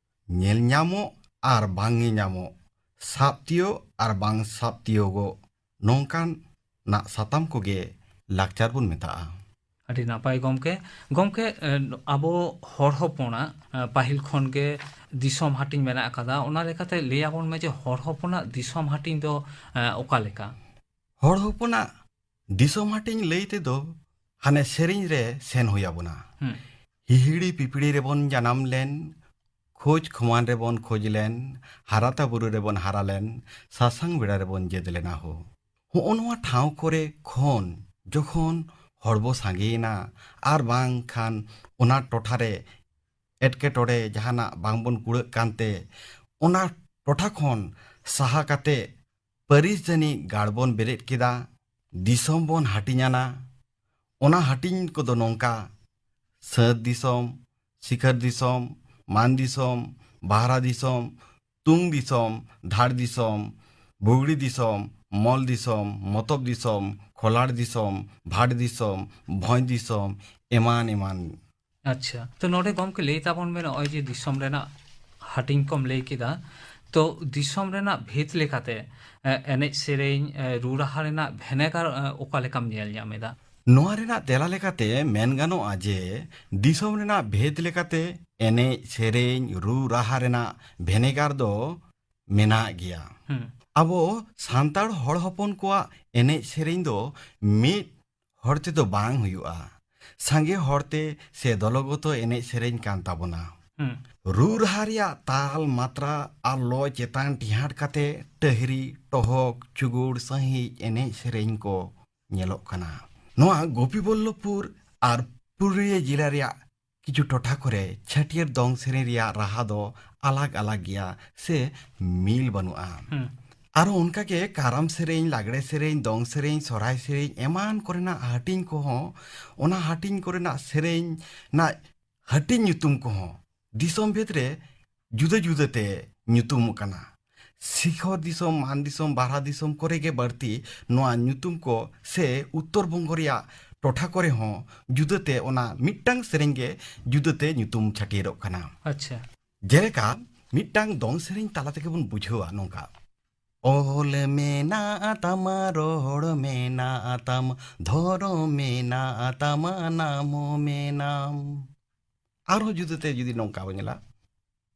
ᱧᱮᱞ ᱧᱟᱢᱚᱜ ᱟᱨ ᱵᱟᱝ ᱧᱮᱧᱟᱢᱚᱜ, ᱥᱟᱵ ᱛᱤᱭᱳᱜ ᱟᱨ ᱵᱟᱝ ᱥᱟᱵ ᱛᱤᱭᱳᱜᱚᱜ, ᱱᱚᱝᱠᱟᱱᱟᱜ ᱥᱟᱛᱟᱢ ᱠᱚᱜᱮ ᱞᱟᱠᱪᱟᱨ ᱵᱚᱱ ᱢᱮᱛᱟᱜᱼᱟ᱾ ᱟᱹᱰᱤ ᱱᱟᱯᱟᱭ ᱜᱚᱢᱠᱮ᱾ ᱜᱚᱢᱠᱮ, ᱮ, ᱟᱵᱚ ᱦᱚᱲ ᱦᱚᱯᱚᱱᱟᱜ, ᱮ, ᱯᱟᱹᱦᱤᱞ ᱠᱷᱚᱱ ᱜᱮ ᱫᱤᱥᱚᱢ ᱦᱟᱹᱴᱤᱧ ᱢᱮᱱᱟᱜ ᱟᱠᱟᱫᱟ, ᱚᱱᱟ ᱞᱮᱠᱟᱛᱮ ᱞᱟᱹᱭ ᱟᱵᱚᱱ ᱢᱮ ᱡᱮ ᱦᱚᱲ ᱦᱚᱯᱚᱱᱟᱜ ᱫᱤᱥᱚᱢ ᱦᱟᱹᱴᱤᱧ ᱫᱚ, ᱮ, ᱚᱠᱟ ᱞᱮᱠᱟ? ᱦᱚᱲ ᱦᱚᱯᱚᱱᱟᱜ ᱫᱤᱥᱚᱢ ᱦᱟᱹᱴᱤᱧ ᱞᱟᱹᱭ ᱛᱮᱫᱚ ᱦᱟᱱᱮ ᱥᱮᱨᱮᱧ ᱨᱮ ᱥᱮᱱ ᱦᱩᱭ ᱟᱵᱚᱱᱟ᱾ ᱦᱩᱸ᱾ ᱦᱤᱦᱤᱲᱤ ᱯᱤᱯᱤᱲᱤ ᱨᱮᱵᱚᱱ ᱡᱟᱱᱟᱢ ᱞᱮᱱ, ᱠᱷᱳᱡᱽ ᱠᱷᱚᱢᱟᱱ ᱨᱮᱵᱚᱱ ᱠᱷᱳᱡᱽ ᱞᱮᱱ, ᱦᱟᱨᱟᱛᱟ ᱵᱩᱨᱩ ᱨᱮᱵᱚᱱ ᱦᱟᱨᱟ ᱞᱮᱱ, ᱥᱟᱥᱟᱝ ᱵᱮᱲᱟ ᱨᱮᱵᱚᱱ ᱡᱟᱹᱛ ᱞᱮᱱᱟ ᱦᱳ᱾ ᱦᱚᱸᱜᱼᱚ ᱱᱚᱣᱟ ᱴᱷᱟᱶ ᱠᱚᱨᱮ ᱠᱷᱚᱱ ᱡᱚᱠᱷᱚᱱ ᱦᱚᱲ ᱵᱚ ᱥᱟᱸᱜᱮᱭᱮᱱᱟ, ᱟᱨ ᱵᱟᱝᱠᱷᱟᱱ ᱚᱱᱟ ᱴᱚᱴᱷᱟ ᱨᱮ ᱮᱴᱠᱮᱴᱚᱬᱮ ᱡᱟᱦᱟᱱᱟᱜ ᱵᱟᱝᱵᱚᱱ ᱠᱩᱲᱟᱹᱜ ᱠᱟᱱᱛᱮ, ᱚᱱᱟ ᱴᱚᱴᱷᱟ ᱠᱷᱚᱱ ᱥᱟᱦᱟ ᱠᱟᱛᱮ ᱯᱟᱹᱨᱤᱥ ᱡᱟᱹᱱᱤᱡ ᱜᱟᱲ ᱵᱚᱱ ᱵᱮᱨᱮᱫ ᱠᱮᱫᱟ, ᱫᱤᱥᱚᱢ ᱵᱚᱱ ᱦᱟᱹᱴᱤᱧᱟᱱᱟ᱾ ᱚᱱᱟ ᱦᱟᱹᱴᱤᱧ ᱠᱚᱫᱚ ᱱᱚᱝᱠᱟ: ᱥᱟᱹᱛ ᱫᱤᱥᱚᱢ, ᱥᱤᱠᱷᱟᱹᱨ ᱫᱤᱥᱚᱢ, ᱢᱟᱱ ᱫᱤᱥᱚᱢ, ᱵᱟᱦᱨᱟ ᱫᱤᱥᱚᱢ, ᱛᱩᱝ ᱫᱤᱥᱚᱢ, ᱫᱷᱟᱲ ᱫᱤᱥᱚᱢ, ᱵᱩᱜᱲᱤ ᱫᱤᱥᱚᱢ, ᱢᱚᱞ ᱫᱤᱥᱚᱢ, ᱢᱚᱛᱚᱵ ᱫᱤᱥᱚᱢ, ᱠᱷᱚᱞᱟᱲ ᱫᱤᱥᱚᱢ, ᱵᱷᱟᱴ ᱫᱤᱥᱚᱢ, ᱵᱷᱚᱸᱡᱽ ᱫᱤᱥᱚᱢ, ᱮᱢᱟᱱ ᱮᱢᱟᱱ᱾ ᱟᱪᱪᱷᱟ, ᱛᱚ ᱱᱚᱰᱮ ᱜᱚᱢᱠᱮ ᱞᱟᱹᱭ ᱛᱟᱵᱚᱱ ᱢᱮ, ᱱᱚᱜᱼᱚᱭ ᱡᱮ ᱫᱤᱥᱚᱢ ᱨᱮᱱᱟᱜ ᱦᱟᱹᱴᱤᱧ ᱠᱚᱢ ᱞᱟᱹᱭ ᱠᱮᱫᱟ, ᱛᱚ ᱫᱤᱥᱚᱢ ᱨᱮᱱᱟᱜ ᱵᱷᱮᱫ ᱞᱮᱠᱟᱛᱮ, ᱮ, ᱮᱱᱮᱡ ᱥᱮᱨᱮᱧ, ᱮ, ᱨᱩ ᱨᱟᱦᱟ ᱨᱮᱱᱟᱜ ᱵᱷᱮᱱᱮᱜᱟᱨ, ᱮ, ᱚᱠᱟ ᱞᱮᱠᱟᱢ ᱧᱮᱞ ᱧᱟᱢ ᱮᱫᱟ? ᱱᱚᱣᱟ ᱨᱮᱱᱟᱜ ᱛᱮᱞᱟ ᱞᱮᱠᱟᱛᱮ ᱢᱮᱱ ᱜᱟᱱᱚᱜᱼᱟ ᱡᱮ ᱫᱤᱥᱚᱢ ᱨᱮᱱᱟᱜ ᱵᱷᱮᱫ ᱞᱮᱠᱟᱛᱮ ᱮᱱᱮᱡ ᱥᱮᱨᱮᱧ ᱨᱩ ᱨᱟᱦᱟ ᱨᱮᱱᱟᱜ ᱵᱷᱮᱱᱮᱜᱟᱨ ᱫᱚ ᱢᱮᱱᱟᱜ ᱜᱮᱭᱟ᱾ ᱦᱩᱸ᱾ ᱟᱵᱚ ᱥᱟᱱᱛᱟᱲ ᱦᱚᱲ ᱦᱚᱯᱚᱱ ᱠᱚᱣᱟᱜ ᱮᱱᱮᱡ ᱥᱮᱨᱮᱧ ᱫᱚ ᱢᱤᱫ ᱦᱚᱲ ᱛᱮᱫᱚ ᱵᱟᱝ ᱦᱩᱭᱩᱜᱼᱟ, ᱥᱟᱸᱜᱮ ᱦᱚᱲᱛᱮ ᱥᱮ ᱫᱚᱞᱚᱜᱚᱛᱚ ᱮᱱᱮᱡ ᱥᱮᱨᱮᱧ ᱠᱟᱱ ᱛᱟᱵᱚᱱᱟ᱾ ᱦᱩᱸ᱾ ᱨᱩ ᱨᱟᱦᱟ ᱨᱮᱭᱟᱜ ᱛᱟᱞ ᱢᱟᱛᱨᱟ ᱟᱨ ᱞᱚ ᱪᱮᱛᱟᱱ ᱴᱮᱦᱟᱸᱰ ᱠᱟᱛᱮ ᱴᱟᱹᱦᱨᱤ, ᱴᱚᱦᱚᱠ, ᱪᱩᱜᱩᱲ ᱥᱟᱺᱦᱤᱡ ᱮᱱᱮᱡ ᱥᱮᱨᱮᱧ ᱠᱚ ᱧᱮᱞᱚᱜ ᱠᱟᱱᱟ᱾ ᱱᱚᱣᱟ ᱜᱳᱯᱤᱵᱚᱞᱞᱚᱵᱷᱯᱩᱨ ᱟᱨ ᱯᱩᱨᱩᱞᱤᱭᱟᱹ ᱡᱮᱞᱟ ᱨᱮᱭᱟᱜ ᱠᱤᱪᱷᱩ ᱴᱚᱴᱷᱟ ᱠᱚᱨᱮ ᱪᱷᱟᱹᱴᱭᱟᱹᱨ ᱫᱚᱝ ᱥᱮᱨᱮᱧ ᱨᱮᱭᱟᱜ ᱨᱟᱦᱟ ᱫᱚ ᱟᱞᱟᱜᱽ ᱟᱞᱟᱜᱽ ᱜᱮᱭᱟ ᱥᱮ ᱢᱤᱞ ᱵᱟᱹᱱᱩᱜᱼᱟ᱾ ᱦᱩᱸ᱾ ᱟᱨᱚ ᱚᱱᱠᱟᱜᱮ ᱠᱟᱨᱟᱢ ᱥᱮᱨᱮᱧ, ᱞᱟᱜᱽᱲᱮ ᱥᱮᱨᱮᱧ, ᱫᱚᱝ ᱥᱮᱨᱮᱧ, ᱥᱚᱨᱦᱟᱭ ᱥᱮᱨᱮᱧ ᱮᱢᱟᱱ ᱠᱚᱨᱮᱱᱟᱜ ᱦᱟᱹᱴᱤᱧ ᱠᱚᱦᱚᱸ, ᱚᱱᱟ ᱦᱟᱹᱴᱤᱧ ᱠᱚᱨᱮᱱᱟᱜ ᱥᱮᱨᱮᱧ ᱨᱮᱱᱟᱜ ᱦᱟᱹᱴᱤᱧ ᱧᱩᱛᱩᱢ ᱠᱚᱦᱚᱸ ᱫᱤᱥᱚᱢ ᱵᱷᱮᱫ ᱨᱮ ᱡᱩᱫᱟᱹ ᱡᱩᱫᱟᱹ ᱛᱮ ᱧᱩᱛᱩᱢᱚᱜ ᱠᱟᱱᱟ᱾ ᱥᱤᱠᱷᱚᱨ ᱫᱤᱥᱚᱢ, ᱢᱟᱱ ᱫᱤᱥᱚᱢ, ᱵᱟᱨᱦᱟ ᱫᱤᱥᱚᱢ ᱠᱚᱨᱮ ᱜᱮ ᱵᱟᱹᱲᱛᱤ ᱱᱚᱣᱟ ᱧᱩᱛᱩᱢ ᱠᱚ ᱥᱮ ᱩᱛᱛᱚᱨ ᱵᱚᱝᱜᱚ ᱨᱮᱭᱟᱜ ᱴᱚᱴᱷᱟ ᱠᱚᱨᱮ ᱦᱚᱸ ᱡᱩᱫᱟᱹᱛᱮ ᱚᱱᱟ ᱢᱤᱫᱴᱟᱝ ᱥᱮᱨᱮᱧ ᱜᱮ ᱡᱩᱫᱟᱹᱛᱮ ᱧᱩᱛᱩᱢ ᱪᱷᱟᱹᱴᱭᱟᱹᱨᱚᱜ ᱠᱟᱱᱟ᱾ ᱟᱪᱪᱷᱟ᱾ ᱡᱮᱞᱮᱠᱟ ᱢᱤᱫᱴᱟᱝ ᱫᱚᱝ ᱥᱮᱨᱮᱧ ᱛᱟᱞᱟ ᱛᱮᱜᱮ ᱵᱚᱱ ᱵᱩᱡᱷᱟᱹᱣᱟ ᱱᱚᱝᱠᱟ: ᱚᱞ ᱢᱮᱱᱟᱜ ᱛᱟᱢᱟ, ᱨᱚᱲ ᱢᱮᱱᱟᱜ ᱛᱟᱢᱟ, ᱫᱷᱚᱨᱚᱢ ᱢᱮᱱᱟᱜ ᱛᱟᱢᱟ, ᱱᱟᱢ ᱦᱚᱸ ᱢᱮᱱᱟᱢ᱾ ᱟᱨᱦᱚᱸ ᱡᱩᱫᱟᱹᱛᱮ ᱡᱩᱫᱤ ᱱᱚᱝᱠᱟ ᱵᱚᱱ ᱧᱮᱞᱟ,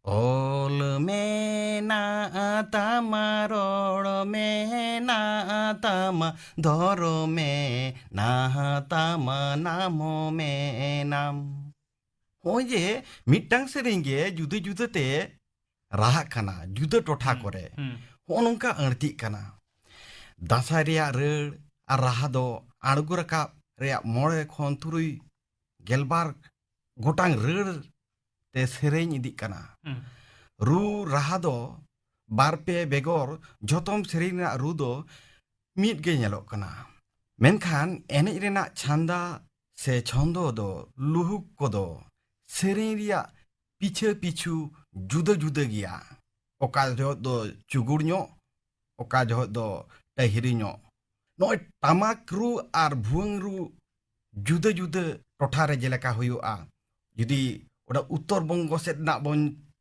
ᱚᱞ ᱢᱮᱱᱟᱜ ᱛᱟᱢᱟ, ᱨᱚᱲ ᱢᱮᱱᱟᱜ ᱛᱟᱢᱟ, ᱫᱷᱚᱨᱚᱢ ᱢᱮᱱᱟᱜ ᱛᱟᱢᱟ, ᱱᱟᱢ ᱦᱚᱸ ᱢᱮᱱᱟᱢ᱾ ᱱᱚᱜᱼᱚᱭ ᱡᱮ ᱢᱤᱫᱴᱟᱝ ᱥᱮᱨᱮᱧ ᱜᱮ ᱡᱩᱫᱟᱹ ᱡᱩᱫᱟᱹ ᱛᱮ ᱨᱟᱦᱟᱜ ᱠᱟᱱᱟ, ᱡᱩᱫᱟᱹ ᱴᱚᱴᱷᱟ ᱦᱩᱸ, ᱠᱚᱨᱮ ᱦᱩᱸ᱾ ᱦᱚᱸᱜᱼᱚ ᱱᱚᱝᱠᱟ ᱟᱹᱲᱛᱤᱜ ᱠᱟᱱᱟ᱾ ᱫᱟᱸᱥᱟᱭ ᱨᱮᱭᱟᱜ ᱨᱟᱹᱲ ᱟᱨ ᱨᱟᱦᱟ ᱫᱚ ᱟᱬᱜᱚ ᱨᱟᱠᱟᱵ ᱨᱮᱭᱟᱜ ᱢᱚᱬᱮ ᱠᱷᱚᱱ ᱛᱩᱨᱩᱭ ᱜᱮᱞᱵᱟᱨ ᱜᱚᱴᱟᱝ ᱨᱟᱹᱲ ᱛᱮ ᱥᱮᱨᱮᱧ ᱤᱫᱤᱜ ᱠᱟᱱᱟ᱾ ᱦᱩᱸ᱾ ᱨᱩ ᱨᱟᱦᱟ ᱫᱚ ᱵᱟᱨ ᱯᱮ ᱵᱮᱜᱚᱨ ᱡᱷᱚᱛᱚᱢ ᱥᱮᱨᱮᱧ ᱨᱮᱱᱟᱜ ᱨᱩ ᱫᱚ ᱢᱤᱫ ᱜᱮ ᱧᱮᱞᱚᱜ ᱠᱟᱱᱟ᱾ ᱢᱮᱱᱠᱷᱟᱱ ᱮᱱᱮᱡ ᱨᱮᱱᱟᱜ ᱪᱷᱟᱸᱫᱟ ᱥᱮ ᱪᱷᱚᱱᱫᱚ ᱫᱚ ᱞᱩᱦᱩᱠ ᱠᱚᱫᱚ ᱥᱮᱨᱮᱧ ᱨᱮᱭᱟᱜ ᱯᱤᱪᱷᱟᱹ ᱯᱤᱪᱷᱩ ᱡᱩᱫᱟᱹ ᱡᱩᱫᱟᱹ ᱜᱮᱭᱟ᱾ ᱚᱠᱟ ᱡᱚᱦᱚᱜ ᱫᱚ ᱪᱩᱜᱩᱲ ᱧᱚᱜ, ᱚᱠᱟ ᱡᱚᱦᱚᱜ ᱫᱚ ᱴᱟᱹᱦᱤᱨᱤ ᱧᱚᱜ᱾ ᱱᱚᱜᱼᱚᱭ ᱴᱟᱢᱟᱠ ᱨᱩ ᱟᱨ ᱵᱷᱩᱣᱟᱹᱝ ᱨᱩ ᱡᱩᱫᱟᱹ ᱡᱩᱫᱟᱹ ᱴᱚᱴᱷᱟ ᱨᱮ ᱡᱮᱞᱮᱠᱟ ᱦᱩᱭᱩᱜᱼᱟ, ᱡᱩᱫᱤ ᱚᱱᱟ ᱩᱛᱛᱚᱨ ᱵᱚᱝᱜᱚ ᱥᱮᱫ ᱨᱮᱱᱟᱜ ᱵᱚᱱ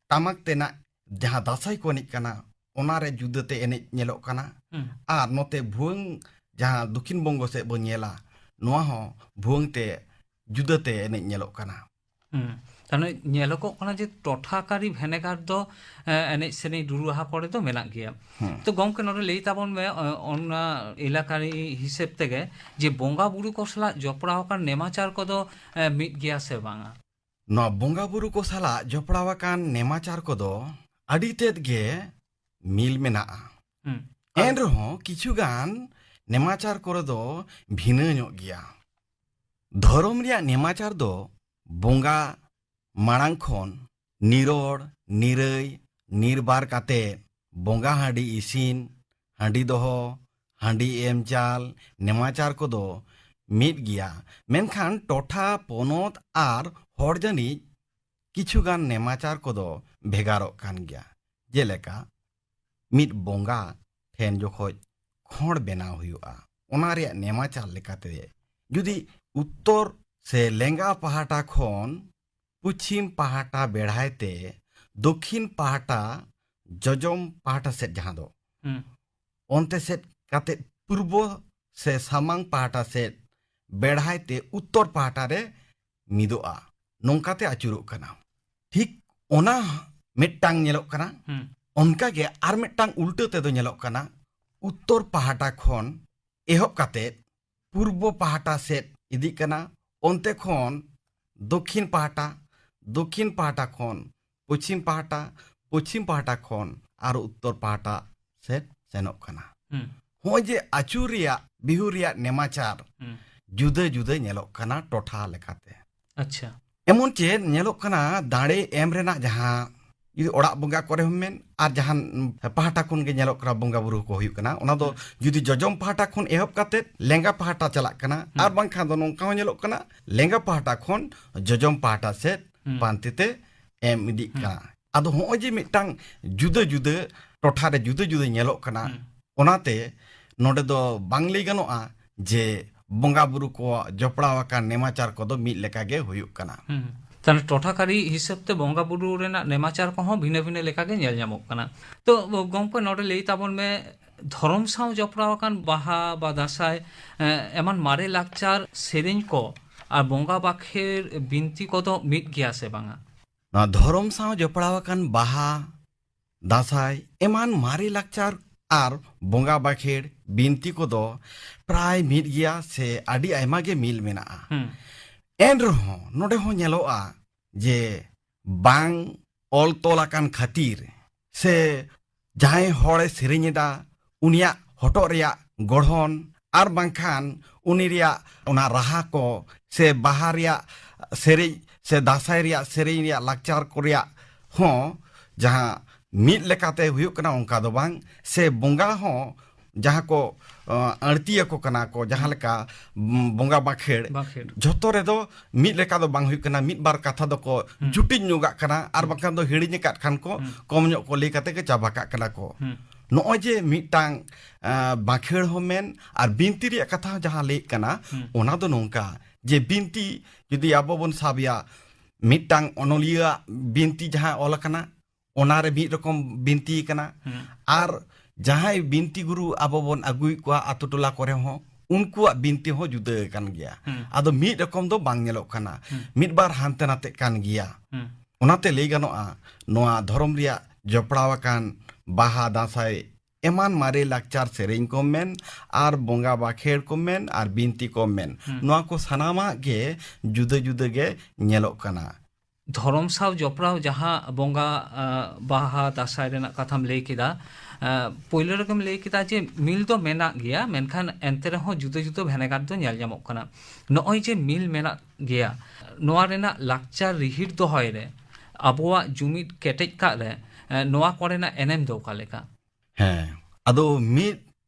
ᱴᱟᱢᱟᱠ ᱛᱮᱱᱟᱜ ᱡᱟᱦᱟᱸ ᱫᱟᱸᱥᱟᱭ ᱠᱚ ᱮᱱᱮᱡ ᱠᱟᱱᱟ, ᱚᱱᱟᱨᱮ ᱡᱩᱫᱟᱹᱛᱮ ᱮᱱᱮᱡ ᱧᱮᱞᱚᱜ ᱠᱟᱱᱟ᱾ ᱦᱩᱸ᱾ ᱟᱨ ᱱᱚᱛᱮ ᱵᱷᱩᱣᱟᱹᱝ ᱡᱟᱦᱟᱸ ᱫᱚᱠᱠᱷᱤᱱ ᱵᱚᱝᱜᱚ ᱥᱮᱫ ᱵᱚᱱ ᱧᱮᱞᱟ, ᱱᱚᱣᱟ ᱦᱚᱸ ᱵᱷᱩᱣᱟᱹᱝ ᱛᱮ ᱡᱩᱫᱟᱹᱛᱮ ᱮᱱᱮᱡ ᱧᱮᱞᱚᱜ ᱠᱟᱱᱟ᱾ ᱦᱩᱸ᱾ ᱛᱟᱦᱞᱮ ᱧᱮᱞᱚᱜᱚᱜ ᱠᱟᱱᱟ ᱡᱮ ᱴᱚᱴᱷᱟᱠᱟᱨᱤ ᱵᱷᱮᱱᱮᱜᱟᱨ ᱫᱚ, ᱮ, ᱮᱱᱮᱡ ᱥᱮᱨᱮᱧ ᱨᱩᱨᱩ ᱨᱟᱦᱟ ᱠᱚᱨᱮ ᱫᱚ ᱢᱮᱱᱟᱜ ᱜᱮᱭᱟ᱾ ᱦᱩᱸ᱾ ᱛᱚ ᱜᱚᱢᱠᱮ, ᱱᱚᱰᱮ ᱞᱟᱹᱭ ᱛᱟᱵᱚᱱ ᱢᱮ, ᱚ, ᱚᱱᱟ ᱮᱞᱟᱠᱟᱨᱤ ᱦᱤᱥᱟᱹᱵ ᱛᱮᱜᱮ, ᱡᱮ ᱵᱚᱸᱜᱟ ᱵᱩᱨᱩ ᱠᱚ ᱥᱟᱞᱟᱜ ᱡᱚᱯᱲᱟᱣ ᱟᱠᱟᱱ ᱱᱮᱢᱟᱪᱟᱨ ᱠᱚᱫᱚ, ᱮ, ᱢᱤᱫ ᱜᱮᱭᱟ ᱥᱮ ᱵᱟᱝᱟ? ᱱᱚᱣᱟ ᱵᱚᱸᱜᱟ ᱵᱩᱨᱩ ᱠᱚ ᱥᱟᱞᱟᱜ ᱡᱚᱯᱲᱟᱣ ᱟᱠᱟᱱ ᱱᱮᱢᱟᱪᱟᱨ ᱠᱚᱫᱚ ᱟᱹᱰᱤ ᱛᱮᱫ ᱜᱮ ᱢᱤᱞ ᱢᱮᱱᱟᱜᱼᱟ᱾ ᱦᱩᱸ᱾ ᱮᱱ ᱨᱮᱦᱚᱸ ᱠᱤᱪᱷᱩ ᱜᱟᱱ ᱱᱮᱢᱟᱪᱟᱨ ᱠᱚᱨᱮ ᱫᱚ ᱵᱷᱤᱱᱟᱹ ᱧᱚᱜ ᱜᱮᱭᱟ᱾ ᱫᱷᱚᱨᱚᱢ ᱨᱮᱭᱟᱜ ᱱᱮᱢᱟᱪᱟᱨ ᱫᱚ ᱵᱚᱸᱜᱟ ᱢᱟᱲᱟᱝ ᱠᱷᱚᱱ ᱱᱤᱨᱚᱲ, ᱱᱤᱨᱟᱹᱭ, ᱱᱤᱨᱵᱟᱨ ᱠᱟᱛᱮ ᱵᱚᱸᱜᱟ ᱦᱟᱺᱰᱤ ᱤᱥᱤᱱ, ᱦᱟᱺᱰᱤ ᱫᱚᱦᱚ, ᱦᱟᱺᱰᱤ ᱮᱢ ᱪᱟᱞ, ᱱᱮᱢᱟᱪᱟᱨ ᱠᱚᱫᱚ ᱢᱤᱫ ᱜᱮᱭᱟ᱾ ᱢᱮᱱᱠᱷᱟᱱ ᱴᱚᱴᱷᱟ, ᱯᱚᱱᱚᱛ ᱟᱨ ᱦᱚᱲ ᱡᱟᱹᱱᱤᱡ ᱠᱤᱪᱷᱩ ᱜᱟᱱ ᱱᱮᱢᱟᱪᱟᱨ ᱠᱚᱫᱚ ᱵᱷᱮᱜᱟᱨᱚᱜ ᱠᱟᱱ ᱜᱮᱭᱟ᱾ ᱡᱮᱞᱮᱠᱟ, ᱢᱤᱫ ᱵᱚᱸᱜᱟ ᱴᱷᱮᱱ ᱡᱚᱠᱷᱚᱡ ᱠᱷᱚᱸᱰ ᱵᱮᱱᱟᱣ ᱦᱩᱭᱩᱜᱼᱟ, ᱚᱱᱟ ᱨᱮᱭᱟᱜ ᱱᱮᱢᱟᱪᱟᱨ ᱞᱮᱠᱟᱛᱮ ᱡᱩᱫᱤ ᱩᱛᱛᱚᱨ ᱥᱮ ᱞᱮᱸᱜᱟ ᱯᱟᱦᱴᱟ ᱠᱷᱚᱱ ᱯᱚᱪᱷᱤᱢ ᱯᱟᱦᱴᱟ ᱵᱮᱲᱦᱟᱭ ᱛᱮ ᱫᱚᱠᱷᱤᱱ ᱯᱟᱦᱴᱟ, ᱡᱚᱡᱚᱢ ᱯᱟᱦᱴᱟ ᱥᱮᱫ ᱡᱟᱦᱟᱸ ᱫᱚ, ᱦᱩᱸ᱾ ᱚᱱᱛᱮ ᱥᱮᱫ ᱠᱟᱛᱮ ᱯᱩᱨᱵᱚ ᱥᱮ ᱥᱟᱢᱟᱝ ᱯᱟᱦᱴᱟ ᱥᱮᱫ ᱵᱮᱲᱦᱟᱭ ᱛᱮ ᱩᱛᱛᱚᱨ ᱯᱟᱦᱴᱟ ᱨᱮ ᱢᱤᱫᱚᱜᱼᱟ, ᱱᱚᱝᱠᱟᱛᱮ ᱟᱹᱪᱩᱨᱚᱜ ᱠᱟᱱᱟ᱾ ᱴᱷᱤᱠ ᱚᱱᱟ ᱢᱤᱫᱴᱟᱝ ᱧᱮᱞᱚᱜ ᱠᱟᱱᱟ᱾ ᱦᱩᱸ᱾ ᱚᱱᱠᱟᱜᱮ ᱟᱨ ᱢᱤᱫᱴᱟᱝ ᱩᱞᱴᱟᱹ ᱛᱮᱫᱚ ᱧᱮᱞᱚᱜ ᱠᱟᱱᱟ, ᱩᱛᱛᱚᱨ ᱯᱟᱦᱴᱟ ᱠᱷᱚᱱ ᱮᱦᱚᱵ ᱠᱟᱛᱮ ᱯᱩᱨᱵᱚ ᱯᱟᱦᱴᱟ ᱥᱮᱫ ᱤᱫᱤᱜ ᱠᱟᱱᱟ, ᱚᱱᱛᱮ ᱠᱷᱚᱱ ᱫᱚᱠᱷᱤᱱ ᱯᱟᱦᱴᱟ, ᱫᱚᱠᱷᱤᱱ ᱯᱟᱦᱴᱟ ᱠᱷᱚᱱ ᱯᱚᱪᱷᱤᱢ ᱯᱟᱦᱴᱟ, ᱯᱚᱪᱷᱤᱢ ᱯᱟᱦᱴᱟ ᱠᱷᱚᱱ ᱟᱨ ᱩᱛᱛᱚᱨ ᱯᱟᱦᱴᱟ ᱥᱮᱫ ᱥᱮᱱᱚᱜ ᱠᱟᱱᱟ᱾ ᱦᱩᱸ᱾ ᱱᱚᱜᱼᱚᱭ ᱡᱮ ᱟᱹᱪᱩᱨ ᱨᱮᱭᱟᱜ, ᱵᱤᱦᱩᱨ ᱨᱮᱭᱟᱜ ᱱᱮᱢᱟᱪᱟᱨ, ᱦᱩᱸ᱾ ᱡᱩᱫᱟᱹ ᱡᱩᱫᱟᱹ ᱧᱮᱞᱚᱜ ᱠᱟᱱᱟ ᱴᱚᱴᱷᱟ ᱞᱮᱠᱟᱛᱮ᱾ ᱟᱪᱪᱷᱟ᱾ ᱮᱢᱚᱱ ᱪᱮᱫ ᱧᱮᱞᱚᱜ ᱠᱟᱱᱟ, ᱫᱟᱲᱮ ᱮᱢ ᱨᱮᱱᱟᱜ ᱡᱟᱦᱟᱸ, ᱡᱩᱫᱤ ᱚᱲᱟᱜ ᱵᱚᱸᱜᱟ ᱠᱚᱨᱮ ᱦᱚᱸ ᱢᱮᱱ, ᱟᱨ ᱡᱟᱦᱟᱱ ᱯᱟᱦᱴᱟ ᱠᱷᱚᱱ ᱜᱮ ᱧᱮᱞᱚᱜ ᱠᱟᱱᱟ, ᱵᱚᱸᱜᱟ ᱵᱩᱨᱩ ᱠᱚ ᱦᱩᱭᱩᱜ ᱠᱟᱱᱟ, ᱚᱱᱟ ᱫᱚ ᱦᱩᱸ᱾ ᱡᱩᱫᱤ ᱡᱚᱡᱚᱢ ᱯᱟᱦᱴᱟ ᱠᱷᱚᱱ ᱮᱦᱚᱵ ᱠᱟᱛᱮ ᱞᱮᱸᱜᱟ ᱯᱟᱦᱴᱟ ᱪᱟᱞᱟᱜ ᱠᱟᱱᱟ, ᱦᱩᱸ᱾ ᱟᱨ ᱵᱟᱝᱠᱷᱟᱱ ᱫᱚ ᱱᱚᱝᱠᱟ ᱦᱚᱸ ᱧᱮᱞᱚᱜ ᱠᱟᱱᱟ, ᱞᱮᱸᱜᱟ ᱯᱟᱦᱴᱟ ᱠᱷᱚᱱ ᱡᱚᱡᱚᱢ ᱯᱟᱦᱴᱟ ᱥᱮᱫ ᱦᱩᱸ᱾ ᱯᱟᱱᱛᱮ ᱛᱮ ᱮᱢ ᱤᱫᱤᱜ ᱦᱩᱸ᱾ ᱠᱟᱱᱟ᱾ ᱟᱫᱚ ᱦᱚᱸᱜᱼᱚᱭ ᱡᱮ ᱢᱤᱫᱴᱟᱝ ᱡᱩᱫᱟᱹ ᱡᱩᱫᱟᱹ ᱴᱚᱴᱷᱟ ᱨᱮ ᱡᱩᱫᱟᱹ ᱡᱩᱫᱟᱹ ᱧᱮᱞᱚᱜ ᱠᱟᱱᱟ, ᱦᱩᱸ᱾ ᱚᱱᱟᱛᱮ ᱱᱚᱰᱮ ᱫᱚ ᱵᱟᱝ ᱞᱟᱹᱭ ᱜᱟᱱᱚᱜᱼᱟ ᱡᱮ ᱵᱚᱸᱜᱟ ᱵᱩᱨᱩ ᱠᱚᱣᱟᱜ ᱡᱚᱯᱲᱟᱣ ᱟᱠᱟᱱ ᱱᱮᱢᱟᱪᱟᱨ ᱠᱚᱫᱚ ᱢᱤᱫ ᱞᱮᱠᱟ ᱜᱮ ᱦᱩᱭᱩᱜ ᱠᱟᱱᱟ᱾ ᱦᱩᱸ᱾ ᱛᱟᱦᱞᱮ ᱴᱚᱴᱷᱟᱠᱟᱨᱤ ᱦᱤᱥᱟᱹᱵ ᱛᱮ ᱵᱚᱸᱜᱟ ᱵᱩᱨᱩ ᱨᱮᱱᱟᱜ ᱱᱮᱢᱟᱪᱟᱨ ᱠᱚᱦᱚᱸ ᱵᱷᱤᱱᱟᱹ ᱵᱷᱤᱱᱟᱹ ᱞᱮᱠᱟ ᱜᱮ ᱧᱮᱞ ᱧᱟᱢᱚᱜ ᱠᱟᱱᱟ᱾ ᱛᱚ ᱜᱚᱢᱠᱮ, ᱱᱚᱰᱮ ᱞᱟᱹᱭ ᱛᱟᱵᱚᱱ ᱢᱮ, ᱫᱷᱚᱨᱚᱢ ᱥᱟᱶ ᱡᱚᱯᱲᱟᱣ ᱟᱠᱟᱱ ᱵᱟᱦᱟ ᱵᱟ ᱫᱟᱸᱥᱟᱭ, ᱮ, ᱮᱢᱟᱱ ᱢᱟᱨᱮ ᱞᱟᱠᱪᱟᱨ ᱥᱮᱨᱮᱧ ᱠᱚ ᱟᱨ ᱵᱚᱸᱜᱟ ᱵᱟᱠᱷᱮᱲ ᱵᱤᱱᱛᱤ ᱠᱚᱫᱚ ᱢᱤᱫ ᱜᱮᱭᱟ ᱥᱮ ᱵᱟᱝᱟ? ᱱᱚᱣᱟ ᱫᱷᱚᱨᱚᱢ ᱥᱟᱶ ᱡᱚᱯᱲᱟᱣ ᱟᱠᱟᱱ ᱵᱟᱦᱟ, ᱫᱟᱸᱥᱟᱭ ᱮᱢᱟᱱ ᱢᱟᱨᱮ ᱞᱟᱠᱪᱟᱨ ᱟᱨ ᱵᱚᱸᱜᱟ ᱵᱟᱠᱷᱮᱲ ᱵᱤᱱᱛᱤ ᱠᱚᱫᱚ ᱯᱨᱟᱭ ᱢᱤᱫ ᱜᱮᱭᱟ ᱥᱮ ᱟᱹᱰᱤ ᱟᱭᱢᱟ ᱜᱮ ᱢᱤᱞ ᱢᱮᱱᱟᱜᱼᱟ᱾ ᱦᱩᱸ᱾ ᱮᱱ ᱨᱮᱦᱚᱸ ᱱᱚᱰᱮ ᱦᱚᱸ ᱧᱮᱞᱚᱜᱼᱟ ᱡᱮ ᱵᱟᱝ ᱚᱞ ᱛᱚᱞ ᱟᱠᱟᱱ ᱠᱷᱟᱹᱛᱤᱨ ᱥᱮ ᱡᱟᱦᱟᱸᱭ ᱦᱚᱲᱮ ᱥᱮᱨᱮᱧ ᱮᱫᱟ, ᱩᱱᱤᱭᱟᱜ ᱦᱚᱴᱚᱜ ᱨᱮᱭᱟᱜ ᱜᱚᱲᱦᱚᱱ ᱟᱨ ᱵᱟᱝᱠᱷᱟᱱ ᱩᱱᱤ ᱨᱮᱭᱟᱜ ᱚᱱᱟ ᱨᱟᱦᱟ ᱠᱚ ᱥᱮ ᱵᱟᱦᱟ ᱨᱮᱭᱟᱜ ᱥᱮᱨᱮᱧ ᱥᱮ ᱫᱟᱸᱥᱟᱭ ᱨᱮᱭᱟᱜ ᱥᱮᱨᱮᱧ ᱨᱮᱭᱟᱜ ᱞᱟᱠᱪᱟᱨ ᱠᱚ ᱨᱮᱭᱟᱜ ᱦᱚᱸ ᱡᱟᱦᱟᱸ ᱢᱤᱫ ᱞᱮᱠᱟᱛᱮ ᱦᱩᱭᱩᱜ ᱠᱟᱱᱟ, ᱚᱱᱠᱟ ᱫᱚ ᱵᱟᱝ᱾ ᱥᱮ ᱵᱚᱸᱜᱟ ᱦᱚᱸ ᱡᱟᱦᱟᱸ ᱠᱚ, ᱟᱸ, ᱟᱹᱲᱛᱤᱭᱟᱠᱚ ᱠᱟᱱᱟ ᱠᱚ, ᱡᱟᱦᱟᱸ ᱞᱮᱠᱟ, ᱩᱢ, ᱵᱚᱸᱜᱟ ᱵᱟᱸᱠᱷᱮᱲ, ᱵᱟᱸᱠᱷᱮᱲ᱾ ᱡᱷᱚᱛᱚ ᱨᱮᱫᱚ ᱢᱤᱫ ᱞᱮᱠᱟ ᱫᱚ ᱵᱟᱝ ᱦᱩᱭᱩᱜ ᱠᱟᱱᱟ᱾ ᱢᱤᱫ ᱵᱟᱨ ᱠᱟᱛᱷᱟ ᱫᱚᱠᱚ ᱦᱩᱸ᱾ ᱡᱩᱴᱤᱧ ᱧᱚᱜᱟᱜ ᱠᱟᱱᱟ, ᱟᱨ ᱦᱩᱸ᱾ ᱵᱟᱝᱠᱷᱟᱱ ᱫᱚ ᱦᱤᱲᱤᱧ ᱟᱠᱟᱫ ᱠᱷᱟᱱ ᱠᱚ ᱦᱩᱸ᱾ ᱠᱚᱢ ᱧᱚᱜ ᱠᱚ ᱞᱟᱹᱭ ᱠᱟᱛᱮ ᱜᱮ ᱪᱟᱵᱟ ᱠᱟᱜ ᱠᱟᱱᱟ ᱠᱚ᱾ ᱦᱩᱸ᱾ ᱱᱚᱜᱼᱚᱭ ᱡᱮ ᱢᱤᱫᱴᱟᱝ, ᱟᱸ, ᱵᱟᱸᱠᱷᱮᱲ ᱦᱚᱸ ᱢᱮᱱ ᱟᱨ ᱵᱤᱱᱛᱤ ᱨᱮᱭᱟᱜ ᱠᱟᱛᱷᱟ ᱦᱚᱸ ᱡᱟᱦᱟᱸ ᱞᱟᱹᱭᱮᱫ ᱠᱟᱱᱟ, ᱦᱩᱸ᱾ ᱚᱱᱟ ᱫᱚ ᱱᱚᱝᱠᱟ ᱡᱮ ᱵᱤᱱᱛᱤ ᱡᱩᱫᱤ ᱟᱵᱚ ᱵᱚᱱ ᱥᱟᱵ ᱮᱭᱟ, ᱢᱤᱫᱴᱟᱝ ᱚᱱᱚᱞᱤᱭᱟᱹᱣᱟᱜ ᱵᱤᱱᱛᱤ ᱡᱟᱦᱟᱸ ᱚᱞ ᱟᱠᱟᱱᱟ, ᱚᱱᱟᱨᱮ ᱢᱤᱫ ᱨᱚᱠᱚᱢ ᱵᱤᱱᱛᱤ ᱠᱟᱱᱟ᱾ ᱦᱩᱸ᱾ ᱟᱨ ᱡᱟᱦᱟᱸᱭ ᱵᱤᱱᱛᱤ ᱜᱩᱨᱩ ᱟᱵᱚ ᱵᱚᱱ ᱟᱹᱜᱩᱭᱮᱫ ᱠᱚᱣᱟ ᱟᱛᱳ ᱴᱚᱞᱟ ᱠᱚᱨᱮ ᱦᱚᱸ, ᱩᱱᱠᱩᱣᱟᱜ ᱵᱤᱱᱛᱤ ᱦᱚᱸ ᱡᱩᱫᱟᱹ ᱟᱠᱟᱱ ᱜᱮᱭᱟ᱾ ᱦᱩᱸ᱾ ᱟᱫᱚ ᱢᱤᱫ ᱨᱚᱠᱚᱢ ᱫᱚ ᱵᱟᱝ ᱧᱮᱞᱚᱜ ᱠᱟᱱᱟ, ᱦᱩᱸ᱾ ᱢᱤᱫ ᱵᱟᱨ ᱦᱟᱱᱛᱮ ᱱᱟᱛᱮᱜ ᱠᱟᱱ ᱜᱮᱭᱟ᱾ ᱦᱩᱸ᱾ ᱚᱱᱟᱛᱮ ᱞᱟᱹᱭ ᱜᱟᱱᱚᱜᱼᱟ, ᱱᱚᱣᱟ ᱫᱷᱚᱨᱚᱢ ᱨᱮᱭᱟᱜ ᱡᱚᱯᱲᱟᱣ ᱟᱠᱟᱱ ᱵᱟᱦᱟ, ᱫᱟᱸᱥᱟᱭ, ᱮᱢᱟᱱ ᱢᱟᱨᱮ ᱞᱟᱠᱪᱟᱨ ᱥᱮᱨᱮᱧ ᱠᱚ ᱢᱮᱱ, ᱟᱨ ᱵᱚᱸᱜᱟ ᱵᱟᱠᱷᱮᱲ ᱠᱚ ᱢᱮᱱ, ᱟᱨ ᱵᱤᱱᱛᱤ ᱠᱚ ᱢᱮᱱ, ᱦᱩᱸ᱾ ᱱᱚᱣᱟ ᱠᱚ ᱥᱟᱱᱟᱢᱟᱜ ᱜᱮ ᱡᱩᱫᱟᱹ ᱡᱩᱫᱟᱹ ᱜᱮ ᱧᱮᱞᱚᱜ ᱠᱟᱱᱟ᱾ ᱫᱷᱚᱨᱚᱢ ᱥᱟᱶ ᱡᱚᱯᱲᱟᱣ ᱡᱟᱦᱟᱸ ᱵᱚᱸᱜᱟ, ᱟ, ᱵᱟᱦᱟ, ᱫᱟᱸᱥᱟᱭ ᱨᱮᱱᱟᱜ ᱠᱟᱛᱷᱟᱢ ᱞᱟᱹᱭ ᱠᱮᱫᱟ, ᱯᱳᱭᱞᱳ ᱨᱮᱜᱮᱢ ᱞᱟᱹᱭ ᱠᱮᱫᱟ ᱡᱮ ᱢᱤᱞ ᱫᱚ ᱢᱮᱱᱟᱜ ᱜᱮᱭᱟ, ᱢᱮᱱᱠᱷᱟᱱ ᱮᱱᱛᱮ ᱨᱮᱦᱚᱸ ᱡᱩᱫᱟᱹ ᱡᱩᱫᱟᱹ ᱵᱷᱮᱱᱮᱜᱟᱨ ᱫᱚ ᱧᱮᱞ ᱧᱟᱢᱚᱜ ᱠᱟᱱᱟ᱾ ᱱᱚᱜᱼᱚᱭ ᱡᱮ ᱢᱤᱞ ᱢᱮᱱᱟᱜ ᱜᱮᱭᱟ, ᱱᱚᱣᱟ ᱨᱮᱱᱟᱜ ᱞᱟᱠᱪᱟᱨ ᱨᱤᱦᱤᱲ ᱫᱚᱦᱚᱭ ᱨᱮ, ᱟᱵᱚᱣᱟᱜ ᱡᱩᱢᱤᱫ ᱠᱮᱴᱮᱡ ᱠᱟᱜ ᱨᱮ, ᱮ, ᱱᱚᱣᱟ ᱠᱚᱨᱮᱱᱟᱜ ᱮᱱᱮᱢ ᱫᱚ ᱚᱠᱟ ᱞᱮᱠᱟ? ᱦᱮᱸ, ᱟᱫᱚ ᱢᱤᱫ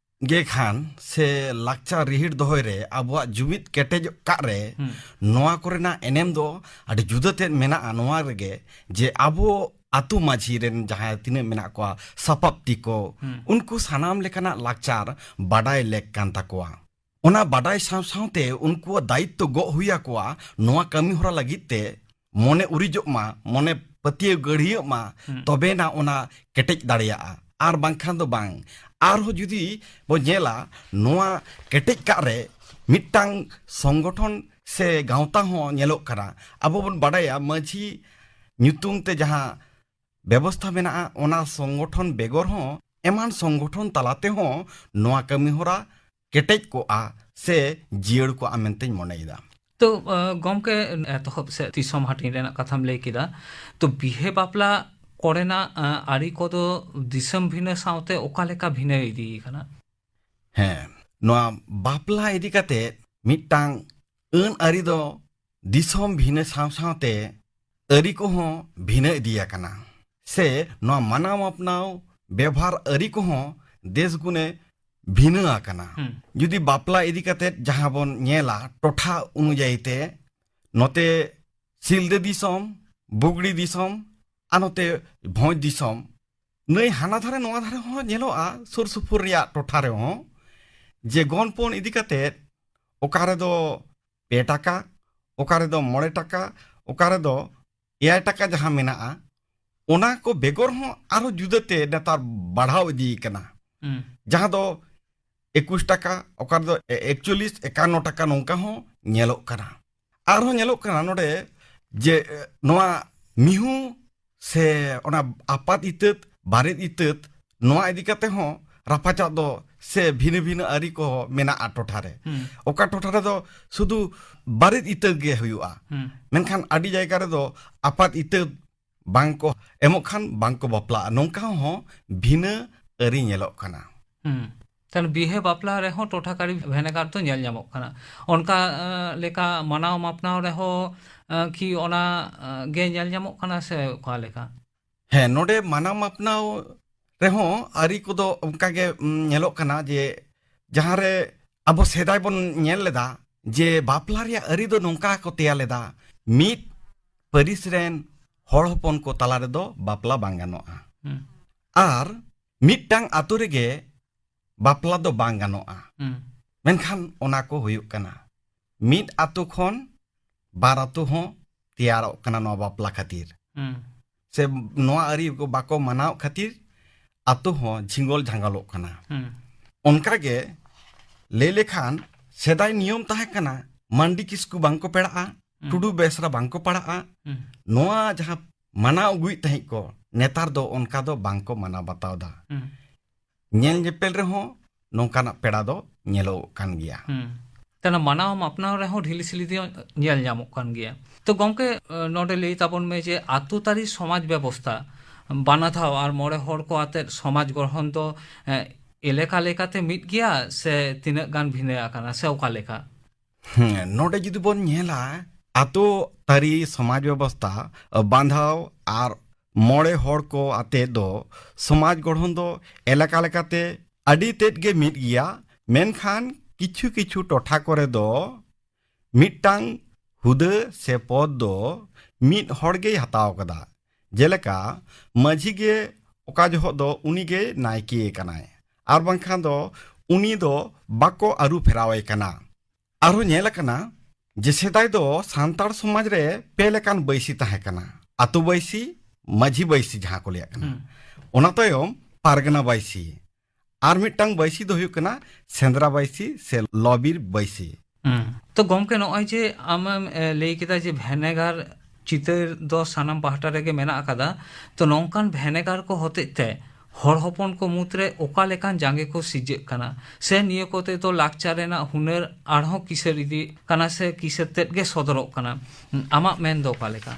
ᱜᱮ ᱠᱷᱟᱱ ᱥᱮ ᱞᱟᱠᱪᱟᱨ ᱨᱤᱦᱤᱲ ᱫᱚᱦᱚᱭ ᱨᱮ, ᱟᱵᱚᱣᱟᱜ ᱡᱩᱢᱤᱫ ᱠᱮᱴᱮᱡᱚᱜ ᱠᱟᱜ ᱨᱮ, ᱦᱩᱸ᱾ ᱱᱚᱣᱟ ᱠᱚᱨᱮᱱᱟᱜ ᱮᱱᱮᱢ ᱫᱚ ᱟᱹᱰᱤ ᱡᱩᱫᱟᱹ ᱛᱮᱫ ᱢᱮᱱᱟᱜᱼᱟ᱾ ᱱᱚᱣᱟ ᱨᱮᱜᱮ ᱡᱮ ᱟᱵᱚ ᱟᱛᱳ ᱢᱟᱹᱡᱷᱤ ᱨᱮᱱ ᱡᱟᱦᱟᱸᱭ ᱛᱤᱱᱟᱹᱜ ᱢᱮᱱᱟᱜ ᱠᱚᱣᱟ, ᱥᱟᱯᱟᱯᱛᱤ ᱠᱚ, ᱦᱩᱸ᱾ ᱩᱱᱠᱩ ᱥᱟᱱᱟᱢ ᱞᱮᱠᱟᱱᱟᱜ ᱞᱟᱠᱪᱟᱨ ᱵᱟᱰᱟᱭ ᱞᱮᱠ ᱠᱟᱱ ᱛᱟᱠᱚᱣᱟ᱾ ᱚᱱᱟ ᱵᱟᱰᱟᱭ ᱥᱟᱶ ᱥᱟᱶᱛᱮ ᱩᱱᱠᱩᱣᱟᱜ ᱫᱟᱭᱤᱛᱛᱚ ᱜᱚᱜ ᱦᱩᱭ ᱟᱠᱚᱣᱟ ᱱᱚᱣᱟ ᱠᱟᱹᱢᱤ ᱦᱚᱨᱟ ᱞᱟᱹᱜᱤᱫ ᱛᱮ, ᱢᱚᱱᱮ ᱩᱨᱤᱡᱚᱜ ᱢᱟ, ᱢᱚᱱᱮ ᱯᱟᱹᱛᱭᱟᱹᱣ ᱜᱟᱹᱲᱭᱟᱹᱜ ᱢᱟ, ᱦᱩᱸ᱾ ᱛᱚᱵᱮᱱᱟ ᱚᱱᱟ ᱠᱮᱴᱮᱡ ᱫᱟᱲᱮᱭᱟᱜᱼᱟ᱾ ᱟᱨ ᱵᱟᱝᱠᱷᱟᱱ ᱫᱚ ᱵᱟᱝ᱾ ᱟᱨᱦᱚᱸ ᱡᱩᱫᱤ ᱵᱚ ᱧᱮᱞᱟ, ᱱᱚᱣᱟ ᱠᱮᱴᱮᱡ ᱠᱟᱜ ᱨᱮ ᱢᱤᱫᱴᱟᱝ ᱥᱚᱝᱜᱚᱴᱷᱚᱱ ᱥᱮ ᱜᱟᱶᱛᱟ ᱦᱚᱸ ᱧᱮᱞᱚᱜ ᱠᱟᱱᱟ᱾ ᱟᱵᱚ ᱵᱚᱱ ᱵᱟᱰᱟᱭᱟ, ᱢᱟᱹᱡᱷᱤ ᱧᱩᱛᱩᱢ ᱛᱮ ᱡᱟᱦᱟᱸ ᱵᱮᱵᱚᱥᱛᱷᱟ ᱢᱮᱱᱟᱜᱼᱟ, ᱚᱱᱟ ᱥᱚᱝᱜᱚᱴᱷᱚᱱ ᱵᱮᱜᱚᱨ ᱦᱚᱸ ᱮᱢᱟᱱ ᱥᱚᱝᱜᱚᱴᱷᱚᱱ ᱛᱟᱞᱟ ᱛᱮᱦᱚᱸ ᱱᱚᱣᱟ ᱠᱟᱹᱢᱤ ᱦᱚᱨᱟ ᱠᱮᱴᱮᱡ ᱠᱚᱜᱼᱟ ᱥᱮ ᱡᱤᱭᱟᱹᱲ ᱠᱚᱜᱼᱟ ᱢᱮᱱᱛᱮᱧ ᱢᱚᱱᱮᱭᱮᱫᱟ᱾ ᱛᱚ, ᱟ, ᱜᱚᱢᱠᱮ, ᱮᱛᱚᱦᱚᱵ ᱥᱮᱫ ᱫᱤᱥᱚᱢ ᱦᱟᱹᱴᱤᱧ ᱨᱮᱱᱟᱜ ᱠᱟᱛᱷᱟᱢ ᱞᱟᱹᱭ ᱠᱮᱫᱟ, ᱛᱚ, ᱵᱤᱦᱟᱹ ᱵᱟᱯᱞᱟ ᱠᱚᱨᱮᱱᱟᱜ, ᱟ, ᱟᱹᱨᱤ ᱠᱚᱫᱚ ᱫᱤᱥᱚᱢ ᱵᱷᱤᱱᱟᱹ ᱥᱟᱶᱛᱮ ᱚᱠᱟ ᱞᱮᱠᱟ ᱵᱷᱤᱱᱟᱹ ᱤᱫᱤ ᱠᱟᱱᱟ? ᱦᱮᱸ, ᱱᱚᱣᱟ ᱵᱟᱯᱞᱟ ᱤᱫᱤ ᱠᱟᱛᱮ ᱢᱤᱫᱴᱟᱝ ᱟᱹᱱ ᱟᱹᱨᱤ ᱫᱚ ᱫᱤᱥᱚᱢ ᱵᱷᱤᱱᱟᱹ ᱥᱟᱶ ᱥᱟᱶᱛᱮ ᱟᱹᱨᱤ ᱠᱚᱦᱚᱸ ᱵᱷᱤᱱᱟᱹ ᱤᱫᱤ ᱟᱠᱟᱱᱟ, ᱥᱮ ᱱᱚᱣᱟ ᱢᱟᱱᱟᱣ ᱢᱟᱯᱱᱟᱣ ᱵᱮᱵᱷᱟᱨ ᱟᱹᱨᱤ ᱠᱚᱦᱚᱸ ᱫᱮᱥ ᱜᱩᱱᱮ ᱵᱷᱤᱱᱟᱹ ᱟᱠᱟᱱᱟ᱾ ᱦᱩᱸ᱾ ᱡᱩᱫᱤ ᱵᱟᱯᱞᱟ ᱤᱫᱤ ᱠᱟᱛᱮ ᱡᱟᱦᱟᱸ ᱵᱚᱱ ᱧᱮᱞᱟ ᱴᱚᱴᱷᱟ ᱚᱱᱩᱡᱟᱭᱤ ᱛᱮ, ᱱᱚᱛᱮ ᱥᱤᱞᱫᱟᱹ ᱫᱤᱥᱚᱢ, ᱵᱩᱜᱽᱲᱤ ᱫᱤᱥᱚᱢ, ᱟᱨ ᱱᱚᱛᱮ ᱵᱷᱚᱸᱡᱽ ᱫᱤᱥᱚᱢ, ᱱᱟᱹᱭ ᱦᱟᱱᱟ ᱫᱷᱟᱨᱮ ᱱᱚᱣᱟ ᱫᱷᱟᱨᱮ ᱦᱚᱸ ᱧᱮᱞᱚᱜᱼᱟ, ᱥᱩᱨ ᱥᱩᱯᱩᱨ ᱨᱮᱭᱟᱜ ᱴᱚᱴᱷᱟ ᱨᱮᱦᱚᱸ, ᱡᱮ ᱜᱚᱱᱯᱚᱱ ᱤᱫᱤ ᱠᱟᱛᱮ ᱚᱠᱟ ᱨᱮᱫᱚ ᱯᱮ ᱴᱟᱠᱟ, ᱚᱠᱟ ᱨᱮᱫᱚ ᱢᱚᱬᱮ ᱴᱟᱠᱟ, ᱚᱠᱟ ᱨᱮᱫᱚ ᱮᱭᱟᱭ ᱴᱟᱠᱟ ᱡᱟᱦᱟᱸ ᱢᱮᱱᱟᱜᱼᱟ, ᱚᱱᱟ ᱠᱚ ᱵᱮᱜᱚᱨ ᱦᱚᱸ ᱟᱨᱦᱚᱸ ᱡᱩᱫᱟᱹᱛᱮ ᱱᱮᱛᱟᱨ ᱵᱟᱲᱦᱟᱣ ᱤᱫᱤ ᱠᱟᱱᱟ᱾ ᱦᱩᱸ᱾ ᱡᱟᱦᱟᱸ ᱫᱚ ᱮᱠᱩᱥ ᱴᱟᱠᱟ, ᱚᱠᱟ ᱨᱮᱫᱚ ᱮ-, ᱮᱠᱪᱚᱞᱞᱤᱥ, ᱮᱠᱟᱱᱱᱚ ᱴᱟᱠᱟ ᱱᱚᱝᱠᱟ ᱦᱚᱸ ᱧᱮᱞᱚᱜ ᱠᱟᱱᱟ᱾ ᱟᱨᱦᱚᱸ ᱧᱮᱞᱚᱜ ᱠᱟᱱᱟ ᱱᱚᱰᱮ ᱡᱮ, ᱮ, ᱱᱚᱣᱟ ᱢᱤᱦᱩ ᱥᱮ ᱚᱱᱟ ᱟᱯᱟᱛ ᱤᱛᱟᱹᱛ, ᱵᱟᱨᱮᱛ ᱤᱛᱟᱹᱛ, ᱱᱚᱣᱟ ᱤᱫᱤ ᱠᱟᱛᱮ ᱦᱚᱸ ᱨᱟᱯᱟᱪᱟᱜ ᱫᱚ ᱥᱮ ᱵᱷᱤᱱᱟᱹ ᱵᱷᱤᱱᱟᱹ ᱟᱹᱨᱤ ᱠᱚ ᱢᱮᱱᱟᱜᱼᱟ ᱴᱚᱴᱷᱟ ᱨᱮ᱾ ᱦᱩᱸ᱾ ᱚᱠᱟ ᱴᱚᱴᱷᱟ ᱨᱮᱫᱚ ᱥᱩᱫᱷᱩ ᱵᱟᱨᱮᱛ ᱤᱛᱟᱹᱛ ᱜᱮ ᱦᱩᱭᱩᱜᱼᱟ᱾ ᱦᱩᱸ᱾ ᱢᱮᱱᱠᱷᱟᱱ ᱟᱹᱰᱤ ᱡᱟᱭᱜᱟ ᱨᱮᱫᱚ ᱟᱯᱟᱛ ᱤᱛᱟᱹᱛ ᱵᱟᱝ ᱠᱚ ᱮᱢᱚᱜ ᱠᱷᱟᱱ ᱵᱟᱝ ᱠᱚ ᱵᱟᱯᱞᱟᱜᱼᱟ᱾ ᱱᱚᱝᱠᱟ ᱦᱚᱸ ᱵᱷᱤᱱᱟᱹ ᱟᱹᱨᱤ ᱧᱮᱞᱚᱜ ᱠᱟᱱᱟ᱾ ᱦᱩᱸ᱾ ᱛᱟᱦᱞᱮ ᱵᱤᱦᱟᱹ ᱵᱟᱯᱞᱟ ᱨᱮᱦᱚᱸ ᱴᱚᱴᱷᱟᱠᱟᱨᱤ ᱵᱷᱮᱱᱮᱜᱟᱨ ᱫᱚ ᱧᱮᱞ ᱧᱟᱢᱚᱜ ᱠᱟᱱᱟ᱾ ᱚᱱᱠᱟ, ᱮᱸ, ᱞᱮᱠᱟ ᱢᱟᱱᱟᱣ ᱢᱟᱯᱱᱟᱣ ᱨᱮᱦᱚᱸ, ᱮᱸ, ᱠᱤ ᱚᱱᱟ, ᱮᱸ, ᱜᱮ ᱧᱮᱞ ᱧᱟᱢᱚᱜ ᱠᱟᱱᱟ ᱥᱮ ᱚᱠᱟ ᱞᱮᱠᱟ? ᱦᱮᱸ, ᱱᱚᱰᱮ ᱢᱟᱱᱟᱣ ᱢᱟᱯᱱᱟᱣ ᱨᱮᱦᱚᱸ ᱟᱹᱨᱤ ᱠᱚᱫᱚ ᱚᱱᱠᱟ ᱜᱮ, ᱩᱢ, ᱧᱮᱞᱚᱜ ᱠᱟᱱᱟ ᱡᱮ ᱡᱟᱦᱟᱸ ᱨᱮ ᱟᱵᱚ ᱥᱮᱫᱟᱭ ᱵᱚᱱ ᱧᱮᱞ ᱞᱮᱫᱟ ᱡᱮ ᱵᱟᱯᱞᱟ ᱨᱮᱭᱟᱜ ᱟᱹᱨᱤ ᱫᱚ ᱱᱚᱝᱠᱟ ᱠᱚ ᱛᱮᱭᱟᱨ ᱞᱮᱫᱟ, ᱢᱤᱫ ᱯᱟᱹᱨᱤᱥ ᱨᱮᱱ ᱦᱚᱲ ᱦᱚᱯᱚᱱ ᱠᱚ ᱛᱟᱞᱟ ᱨᱮᱫᱚ ᱵᱟᱯᱞᱟ ᱵᱟᱝ ᱜᱟᱱᱚᱜᱼᱟ᱾ ᱦᱩᱸ᱾ ᱟᱨ ᱢᱤᱫᱴᱟᱝ ᱟᱛᱳ ᱨᱮᱜᱮ ᱵᱟᱯᱞᱟ ᱫᱚ ᱵᱟᱝ ᱜᱟᱱᱚᱜᱼᱟ᱾ ᱦᱩᱸ᱾ ᱢᱮᱱᱠᱷᱟᱱ ᱚᱱᱟ ᱠᱚ ᱦᱩᱭᱩᱜ ᱠᱟᱱᱟ᱾ ᱢᱤᱫ ᱟᱛᱳ ᱠᱷᱚᱱ ᱵᱟᱨ ᱟᱛᱳ ᱦᱚᱸ ᱛᱮᱭᱟᱨᱚᱜ ᱠᱟᱱᱟ ᱱᱚᱣᱟ ᱵᱟᱯᱞᱟ ᱠᱷᱟᱹᱛᱤᱨ᱾ ᱦᱩᱸ᱾ ᱥᱮ ᱱᱚᱣᱟ ᱟᱹᱨᱤ ᱠᱚ ᱵᱟᱠᱚ ᱢᱟᱱᱟᱣ ᱠᱷᱟᱹᱛᱤᱨ ᱟᱛᱳ ᱦᱚᱸ ᱡᱷᱤᱸᱜᱚᱞ ᱡᱷᱟᱸᱜᱟᱞᱚᱜ ᱠᱟᱱᱟ᱾ ᱦᱩᱸ᱾ ᱚᱱᱠᱟ ᱜᱮ ᱞᱟᱹᱭ ᱞᱮᱠᱷᱟᱱ ᱥᱮᱫᱟᱭ ᱱᱤᱭᱚᱢ ᱛᱟᱦᱮᱸ ᱠᱟᱱᱟ, ᱢᱟᱱᱰᱤ ᱠᱤᱥᱠᱩ ᱵᱟᱝ ᱠᱚ ᱯᱮᱲᱟᱜᱼᱟ, ᱦᱩᱸ᱾ ᱴᱩᱰᱩ ᱵᱮᱥᱨᱟ ᱵᱟᱝ ᱠᱚ ᱯᱟᱲᱟᱜᱼᱟ᱾ ᱦᱩᱸ᱾ ᱱᱚᱣᱟ ᱡᱟᱦᱟᱸ ᱢᱟᱱᱟᱣ ᱟᱹᱜᱩᱭᱮᱫ ᱛᱟᱦᱮᱸᱫ ᱠᱚ, ᱱᱮᱛᱟᱨ ᱫᱚ ᱚᱱᱠᱟ ᱫᱚ ᱵᱟᱝ ᱠᱚ ᱢᱟᱱᱟᱣ ᱵᱟᱛᱟᱣ ᱮᱫᱟ᱾ ᱦᱩᱸ᱾ ᱧᱮᱞ ᱧᱮᱯᱮᱞ ᱨᱮᱦᱚᱸ ᱱᱚᱝᱠᱟᱱᱟᱜ ᱯᱮᱲᱟ ᱫᱚ ᱧᱮᱞᱚᱜ ᱠᱟᱱ ᱜᱮᱭᱟ᱾ ᱦᱩᱸ᱾ ᱛᱟᱦᱞᱮ ᱢᱟᱱᱟᱣ ᱢᱟᱯᱱᱟᱣ ᱨᱮᱦᱚᱸ ᱰᱷᱤᱞ ᱥᱤᱞᱤ ᱫᱚ ᱧᱮᱞ ᱧᱟᱢᱚᱜ ᱠᱟᱱ ᱜᱮᱭᱟ᱾ ᱛᱚ ᱜᱚᱢᱠᱮ, ᱱᱚᱰᱮ ᱞᱟᱹᱭ ᱛᱟᱵᱚᱱ ᱢᱮ ᱡᱮ ᱟᱛᱳ ᱛᱟᱹᱨᱤ ᱥᱚᱢᱟᱡᱽ ᱵᱮᱵᱚᱥᱛᱷᱟ, ᱵᱟᱱᱟ ᱫᱷᱟᱣ ᱟᱨ ᱢᱚᱬᱮ ᱦᱚᱲ ᱠᱚ ᱟᱛᱮᱫ ᱥᱚᱢᱟᱡᱽ ᱜᱚᱲᱦᱚᱱ ᱫᱚ, ᱮ, ᱮᱞᱟᱠᱟ ᱞᱮᱠᱟᱛᱮ ᱢᱤᱫ ᱜᱮᱭᱟ ᱥᱮ ᱛᱤᱱᱟᱹᱜ ᱜᱟᱱ ᱵᱷᱤᱱᱟᱹ ᱟᱠᱟᱱᱟ ᱥᱮ ᱚᱠᱟ ᱞᱮᱠᱟ? ᱦᱮᱸ, ᱱᱚᱰᱮ ᱡᱩᱫᱤ ᱵᱚᱱ ᱧᱮᱞᱟ, ᱟᱛᱳ ᱛᱟᱹᱨᱤ ᱥᱚᱢᱟᱡᱽ ᱵᱮᱵᱚᱥᱛᱷᱟ, ᱵᱟᱸᱫᱷᱟᱣ ᱟᱨ ᱢᱚᱬᱮ ᱦᱚᱲ ᱠᱚ ᱟᱛᱮ ᱫᱚ ᱥᱚᱢᱟᱡᱽ ᱜᱚᱲᱦᱚᱱ ᱫᱚ ᱮᱞᱟᱠᱟ ᱞᱮᱠᱟᱛᱮ ᱟᱹᱰᱤ ᱛᱮᱫ ᱜᱮ ᱢᱤᱫ ᱜᱮᱭᱟ, ᱢᱮᱱᱠᱷᱟᱱ ᱠᱤᱪᱷᱩ ᱠᱤᱪᱷᱩ ᱴᱚᱴᱷᱟ ᱠᱚᱨᱮ ᱫᱚ ᱢᱤᱫᱴᱟᱝ ᱦᱩᱫᱟᱹ ᱥᱮ ᱯᱚᱫᱽ ᱫᱚ ᱢᱤᱫ ᱦᱚᱲ ᱜᱮᱭ ᱦᱟᱛᱟᱣ ᱠᱟᱫᱟ᱾ ᱡᱮᱞᱮᱠᱟ, ᱢᱟᱹᱡᱷᱤ ᱜᱮ ᱚᱠᱟ ᱡᱚᱦᱚᱜ ᱫᱚ ᱩᱱᱤ ᱜᱮ ᱱᱟᱭᱠᱮ ᱠᱟᱱᱟᱭ, ᱟᱨ ᱵᱟᱝᱠᱷᱟᱱ ᱫᱚ ᱩᱱᱤ ᱫᱚ ᱵᱟᱠᱚ ᱟᱹᱨᱩ ᱯᱷᱮᱨᱟᱣᱮ ᱠᱟᱱᱟ᱾ ᱟᱨᱦᱚᱸ ᱧᱮᱞ ᱟᱠᱟᱱᱟ ᱡᱮ ᱥᱮᱫᱟᱭ ᱫᱚ ᱥᱟᱱᱛᱟᱲ ᱥᱚᱢᱟᱡᱽ ᱨᱮ ᱯᱮ ᱞᱮᱠᱟᱱ ᱵᱟᱹᱭᱥᱤ ᱛᱟᱦᱮᱸ ᱠᱟᱱᱟ, ᱟᱹᱛᱩ ᱵᱟᱹᱭᱥᱤ, ᱢᱟᱹᱡᱷᱤ ᱵᱟᱹᱭᱥᱤ ᱡᱟᱦᱟᱸ ᱠᱚ ᱞᱟᱹᱭᱟᱜ ᱠᱟᱱᱟ, ᱦᱩᱸ᱾ ᱚᱱᱟ ᱛᱟᱭᱚᱢ ᱯᱟᱨᱜᱟᱱᱟ ᱵᱟᱹᱭᱥᱤ, ᱟᱨ ᱢᱤᱫᱴᱟᱝ ᱵᱟᱹᱭᱥᱤ ᱫᱚ ᱦᱩᱭᱩᱜ ᱠᱟᱱᱟ ᱥᱮᱸᱫᱽᱨᱟ ᱵᱟᱹᱭᱥᱤ ᱥᱮ ᱞᱚᱵᱤᱨ ᱵᱟᱹᱭᱥᱤ᱾ ᱦᱩᱸ᱾ ᱛᱚ ᱜᱚᱢᱠᱮ, ᱱᱚᱜᱼᱚᱭ ᱡᱮ ᱟᱢᱮᱢ, ᱮ, ᱞᱟᱹᱭ ᱠᱮᱫᱟ ᱡᱮ ᱵᱷᱮᱱᱮᱜᱟᱨ ᱪᱤᱛᱟᱹᱨ ᱫᱚ ᱥᱟᱱᱟᱢ ᱯᱟᱦᱴᱟ ᱨᱮᱜᱮ ᱢᱮᱱᱟᱜ ᱟᱠᱟᱫᱟ, ᱛᱚ ᱱᱚᱝᱠᱟᱱ ᱵᱷᱮᱱᱮᱜᱟᱨ ᱠᱚ ᱦᱚᱛᱮᱡ ᱛᱮ ᱦᱚᱲ ᱦᱚᱯᱚᱱ ᱠᱚ ᱢᱩᱫᱽᱨᱮ ᱚᱠᱟ ᱞᱮᱠᱟᱱ ᱡᱟᱸᱜᱮ ᱠᱚ ᱥᱤᱨᱡᱟᱹᱜ ᱠᱟᱱᱟ, ᱥᱮ ᱱᱤᱭᱟᱹ ᱠᱚᱛᱮ ᱫᱚ ᱞᱟᱠᱪᱟᱨ ᱨᱮᱱᱟᱜ ᱦᱩᱱᱟᱹᱨ ᱟᱨᱦᱚᱸ ᱠᱤᱥᱟᱹᱲ ᱤᱫᱤᱜ ᱠᱟᱱᱟ ᱥᱮ ᱠᱤᱥᱟᱹᱲ ᱛᱮᱫ ᱜᱮ ᱥᱚᱫᱚᱨᱚᱜ ᱠᱟᱱᱟ? ᱟᱢᱟᱜ ᱢᱮᱱ ᱫᱚ ᱚᱠᱟ ᱞᱮᱠᱟ?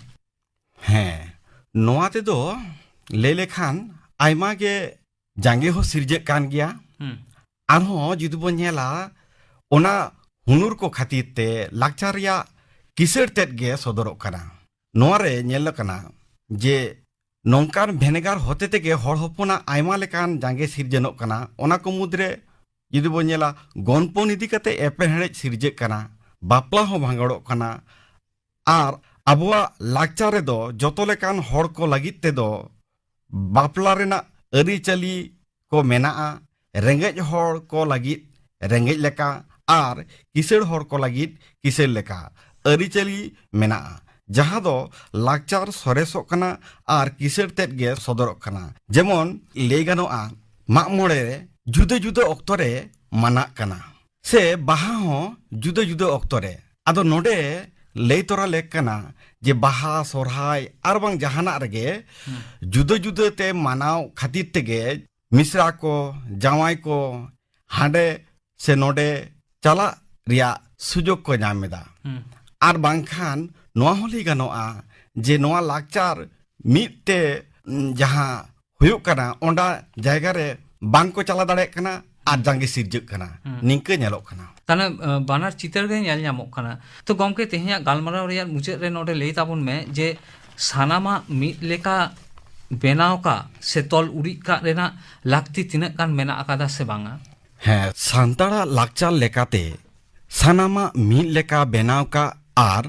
ᱦᱮᱸ, ᱱᱚᱣᱟ ᱛᱮᱫᱚ ᱞᱟᱹᱭ ᱞᱮᱠᱷᱟᱱ ᱟᱭᱢᱟ ᱜᱮ ᱡᱟᱸᱜᱮ ᱦᱚᱸ ᱥᱤᱨᱡᱟᱹᱜ ᱠᱟᱱ ᱜᱮᱭᱟ᱾ ᱦᱩᱸ᱾ ᱟᱨᱦᱚᱸ ᱡᱩᱫᱤ ᱵᱚᱱ ᱧᱮᱞᱟ, ᱚᱱᱟ ᱦᱩᱱᱩᱨ ᱠᱚ ᱠᱷᱟᱹᱛᱤᱨ ᱛᱮ ᱞᱟᱠᱪᱟᱨ ᱨᱮᱭᱟᱜ ᱠᱤᱥᱟᱹᱬ ᱛᱮᱫ ᱜᱮ ᱥᱚᱫᱚᱨᱚᱜ ᱠᱟᱱᱟ᱾ ᱱᱚᱣᱟ ᱨᱮ ᱧᱮᱞ ᱟᱠᱟᱱᱟ ᱡᱮ ᱱᱚᱝᱠᱟᱱ ᱵᱷᱮᱱᱮᱜᱟᱨ ᱦᱚᱛᱮ ᱛᱮᱜᱮ ᱦᱚᱲ ᱦᱚᱯᱚᱱᱟᱜ ᱟᱭᱢᱟ ᱞᱮᱠᱟᱱ ᱡᱟᱸᱜᱮ ᱥᱤᱨᱡᱚᱱᱚᱜ ᱠᱟᱱᱟ᱾ ᱚᱱᱟ ᱠᱚ ᱢᱩᱫᱽᱨᱮ ᱡᱩᱫᱤ ᱵᱚᱱ ᱧᱮᱞᱟ, ᱜᱚᱱᱯᱚᱱ ᱤᱫᱤ ᱠᱟᱛᱮ ᱮᱯᱮᱨᱦᱮᱸᱰᱮᱡ ᱥᱤᱨᱡᱟᱹᱜ ᱠᱟᱱᱟ, ᱵᱟᱯᱞᱟ ᱦᱚᱸ ᱵᱷᱟᱸᱜᱚᱲᱚᱜ ᱠᱟᱱᱟ᱾ ᱟᱨ ᱟᱵᱚᱣᱟᱜ ᱞᱟᱠᱪᱟᱨ ᱨᱮᱫᱚ ᱡᱚᱛᱚ ᱞᱮᱠᱟᱱ ᱦᱚᱲ ᱠᱚ ᱞᱟᱹᱜᱤᱫ ᱛᱮᱫᱚ ᱵᱟᱯᱞᱟ ᱨᱮᱱᱟᱜ ᱟᱹᱨᱤᱪᱟᱹᱞᱤ ᱠᱚ ᱢᱮᱱᱟᱜᱼᱟ᱾ ᱨᱮᱸᱜᱮᱡ ᱦᱚᱲ ᱠᱚ ᱞᱟᱹᱜᱤᱫ ᱨᱮᱸᱜᱮᱡ ᱞᱮᱠᱟ ᱟᱨ ᱠᱤᱥᱟᱹᱬ ᱦᱚᱲ ᱠᱚ ᱞᱟᱹᱜᱤᱫ ᱠᱤᱥᱟᱹᱬ ᱞᱮᱠᱟ ᱟᱹᱨᱤᱪᱟᱹᱞᱤ ᱢᱮᱱᱟᱜᱼᱟ, ᱡᱟᱦᱟᱸ ᱫᱚ ᱞᱟᱠᱪᱟᱨ ᱥᱚᱨᱮᱥᱚᱜ ᱠᱟᱱᱟ ᱟᱨ ᱠᱤᱥᱟᱹᱬ ᱛᱮᱫ ᱜᱮ ᱥᱚᱫᱚᱨᱚᱜ ᱠᱟᱱᱟ᱾ ᱡᱮᱢᱚᱱ ᱞᱟᱹᱭ ᱜᱟᱱᱚᱜᱼᱟ, ᱢᱟᱜ ᱢᱚᱬᱮ ᱨᱮ ᱡᱩᱫᱟᱹ ᱡᱩᱫᱟᱹ ᱚᱠᱛᱚ ᱨᱮ ᱢᱟᱱᱟᱜ ᱠᱟᱱᱟ, ᱥᱮ ᱵᱟᱦᱟ ᱦᱚᱸ ᱡᱩᱫᱟᱹ ᱡᱩᱫᱟᱹ ᱚᱠᱛᱚ ᱨᱮ᱾ ᱟᱫᱚ ᱱᱚᱰᱮ ᱞᱟᱹᱭ ᱛᱚᱨᱟ ᱞᱮᱠ ᱠᱟᱱᱟ ᱡᱮ ᱵᱟᱦᱟ, ᱥᱚᱨᱦᱟᱭ ᱟᱨ ᱵᱟᱝ ᱡᱟᱦᱟᱱᱟᱜ ᱨᱮᱜᱮ ᱦᱩᱸ᱾ ᱡᱩᱫᱟᱹ ᱡᱩᱫᱟᱹ ᱛᱮ ᱢᱟᱱᱟᱣ ᱠᱷᱟᱹᱛᱤᱨ ᱛᱮᱜᱮ ᱢᱤᱥᱨᱟ ᱠᱚ, ᱡᱟᱶᱟᱭ ᱠᱚ ᱦᱟᱸᱰᱮ ᱥᱮ ᱱᱚᱰᱮ ᱪᱟᱞᱟᱜ ᱨᱮᱭᱟᱜ ᱥᱩᱡᱳᱜᱽ ᱠᱚ ᱧᱟᱢ ᱮᱫᱟ᱾ ᱦᱩᱸ᱾ ᱟᱨ ᱵᱟᱝᱠᱷᱟᱱ ᱱᱚᱣᱟ ᱦᱚᱸ ᱞᱟᱹᱭ ᱜᱟᱱᱚᱜᱼᱟ ᱡᱮ ᱱᱚᱣᱟ ᱞᱟᱠᱪᱟᱨ ᱢᱤᱫ ᱛᱮ, ᱩᱸ, ᱡᱟᱦᱟᱸ ᱦᱩᱭᱩᱜ ᱠᱟᱱᱟ, ᱚᱸᱰᱟ ᱡᱟᱭᱜᱟ ᱨᱮ ᱵᱟᱝ ᱠᱚ ᱪᱟᱞᱟᱣ ᱫᱟᱲᱮᱭᱟᱜ ᱠᱟᱱᱟ ᱟᱨ ᱡᱟᱸᱜᱮ ᱥᱤᱨᱡᱟᱹᱜ ᱠᱟᱱᱟ᱾ ᱦᱩᱸ᱾ ᱱᱤᱝᱠᱟᱹ ᱧᱮᱞᱚᱜ ᱠᱟᱱᱟ᱾ ᱛᱟᱦᱞᱮ, ᱟᱸ, ᱵᱟᱱᱟᱨ ᱪᱤᱛᱟᱹᱨ ᱜᱮ ᱧᱮᱞ ᱧᱟᱢᱚᱜ ᱠᱟᱱᱟ᱾ ᱛᱚ ᱜᱚᱢᱠᱮ, ᱛᱮᱦᱮᱧᱟᱜ ᱜᱟᱞᱢᱟᱨᱟᱣ ᱨᱮᱭᱟᱜ ᱢᱩᱪᱟᱹᱫ ᱨᱮ ᱱᱚᱰᱮ ᱞᱟᱹᱭ ᱛᱟᱵᱚᱱ ᱢᱮ ᱡᱮ ᱥᱟᱱᱟᱢᱟᱜ ᱢᱤᱫ ᱞᱮᱠᱟ ᱵᱮᱱᱟᱣ ᱠᱟᱜ ᱥᱮ ᱛᱚᱞ ᱩᱨᱤᱡ ᱠᱟᱜ ᱨᱮᱱᱟᱜ ᱞᱟᱹᱠᱛᱤ ᱛᱤᱱᱟᱹᱜ ᱜᱟᱱ ᱢᱮᱱᱟᱜ ᱟᱠᱟᱫᱟ ᱥᱮ ᱵᱟᱝᱟ? ᱦᱮᱸ, ᱥᱟᱱᱛᱟᱲᱟᱜ ᱞᱟᱠᱪᱟᱨ ᱞᱮᱠᱟᱛᱮ ᱥᱟᱱᱟᱢᱟᱜ ᱢᱤᱫ ᱞᱮᱠᱟ ᱵᱮᱱᱟᱣ ᱠᱟᱜ ᱟᱨ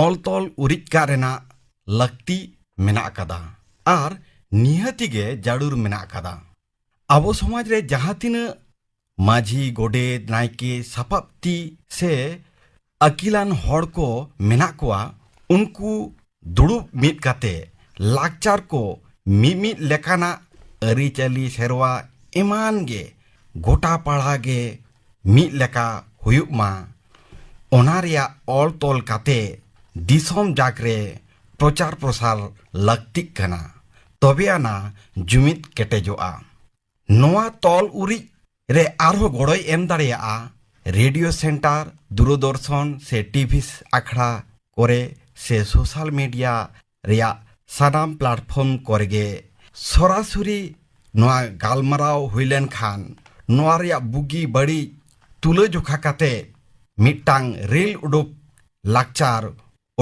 ᱚᱞ ᱛᱚᱞ ᱩᱨᱤᱡ ᱠᱟᱜ ᱨᱮᱱᱟᱜ ᱞᱟᱹᱠᱛᱤ ᱢᱮᱱᱟᱜ ᱟᱠᱟᱫᱟ ᱟᱨ ᱱᱤᱦᱟᱹᱛᱤ ᱜᱮ ᱡᱟᱹᱨᱩᱲ ᱢᱮᱱᱟᱜ ᱟᱠᱟᱫᱟ᱾ ᱟᱵᱚ ᱥᱚᱢᱟᱡᱽ ᱨᱮ ᱡᱟᱦᱟᱸ ᱛᱤᱱᱟᱹᱜ ᱢᱟᱹᱡᱷᱤ, ᱜᱚᱰᱮᱛ, ᱱᱟᱭᱠᱮ, ᱥᱟᱯᱟᱵᱛᱤ ᱥᱮ ᱟᱹᱠᱤᱞᱟᱱ ᱦᱚᱲ ᱠᱚ ᱢᱮᱱᱟᱜ ᱠᱚᱣᱟ, ᱩᱱᱠᱩ ᱫᱩᱲᱩᱵ ᱢᱤᱫ ᱠᱟᱛᱮ ᱞᱟᱠᱪᱟᱨ ᱠᱚ ᱢᱤᱢᱤᱫ ᱞᱮᱠᱟᱱᱟᱜ ᱟᱹᱨᱤᱪᱟᱹᱞᱤ, ᱥᱮᱨᱣᱟ ᱮᱢᱟᱱ ᱜᱮ ᱜᱚᱴᱟ ᱯᱟᱲᱟ ᱜᱮ ᱢᱤᱫ ᱞᱮᱠᱟ ᱦᱩᱭᱩᱜ ᱢᱟ, ᱚᱱᱟ ᱨᱮᱭᱟᱜ ᱚᱞ ᱛᱚᱞ ᱠᱟᱛᱮ ᱫᱤᱥᱚᱢ ᱡᱟᱠ ᱨᱮ ᱯᱨᱚᱪᱟᱨ ᱯᱨᱚᱥᱟᱨ ᱞᱟᱹᱠᱛᱤᱜ ᱠᱟᱱᱟ, ᱛᱚᱵᱮ ᱟᱱᱟ ᱡᱩᱢᱤᱫ ᱠᱮᱴᱮᱡᱚᱜᱼᱟ᱾ ᱱᱚᱣᱟ ᱛᱚᱞ ᱩᱨᱤᱡ ᱨᱮ ᱟᱨᱦᱚᱸ ᱜᱚᱲᱚᱭ ᱮᱢ ᱫᱟᱲᱮᱭᱟᱜᱼᱟ ᱨᱮᱰᱤᱭᱳ ᱥᱮᱱᱴᱟᱨ, ᱫᱩᱨᱚᱫᱚᱨᱥᱚᱱ ᱥᱮ ᱴᱤᱵᱷᱤ ᱟᱠᱷᱲᱟ ᱠᱚᱨᱮ ᱥᱮ ᱥᱳᱥᱟᱞ ᱢᱤᱰᱤᱭᱟ ᱨᱮᱭᱟᱜ ᱥᱟᱱᱟᱢ ᱯᱞᱟᱴᱯᱷᱚᱨᱢ ᱠᱚᱨᱮ ᱜᱮ ᱥᱚᱨᱟᱥᱚᱨᱤ ᱱᱚᱣᱟ ᱜᱟᱞᱢᱟᱨᱟᱣ ᱦᱩᱭ ᱞᱮᱱᱠᱷᱟᱱ ᱱᱚᱣᱟ ᱨᱮᱭᱟᱜ ᱵᱩᱜᱤ ᱵᱟᱹᱲᱤᱡ ᱛᱩᱞᱟᱹᱡᱚᱠᱷᱟ ᱠᱟᱛᱮ ᱢᱤᱫᱴᱟᱝ ᱨᱤᱞ ᱩᱰᱩᱠ ᱞᱟᱠᱪᱟᱨ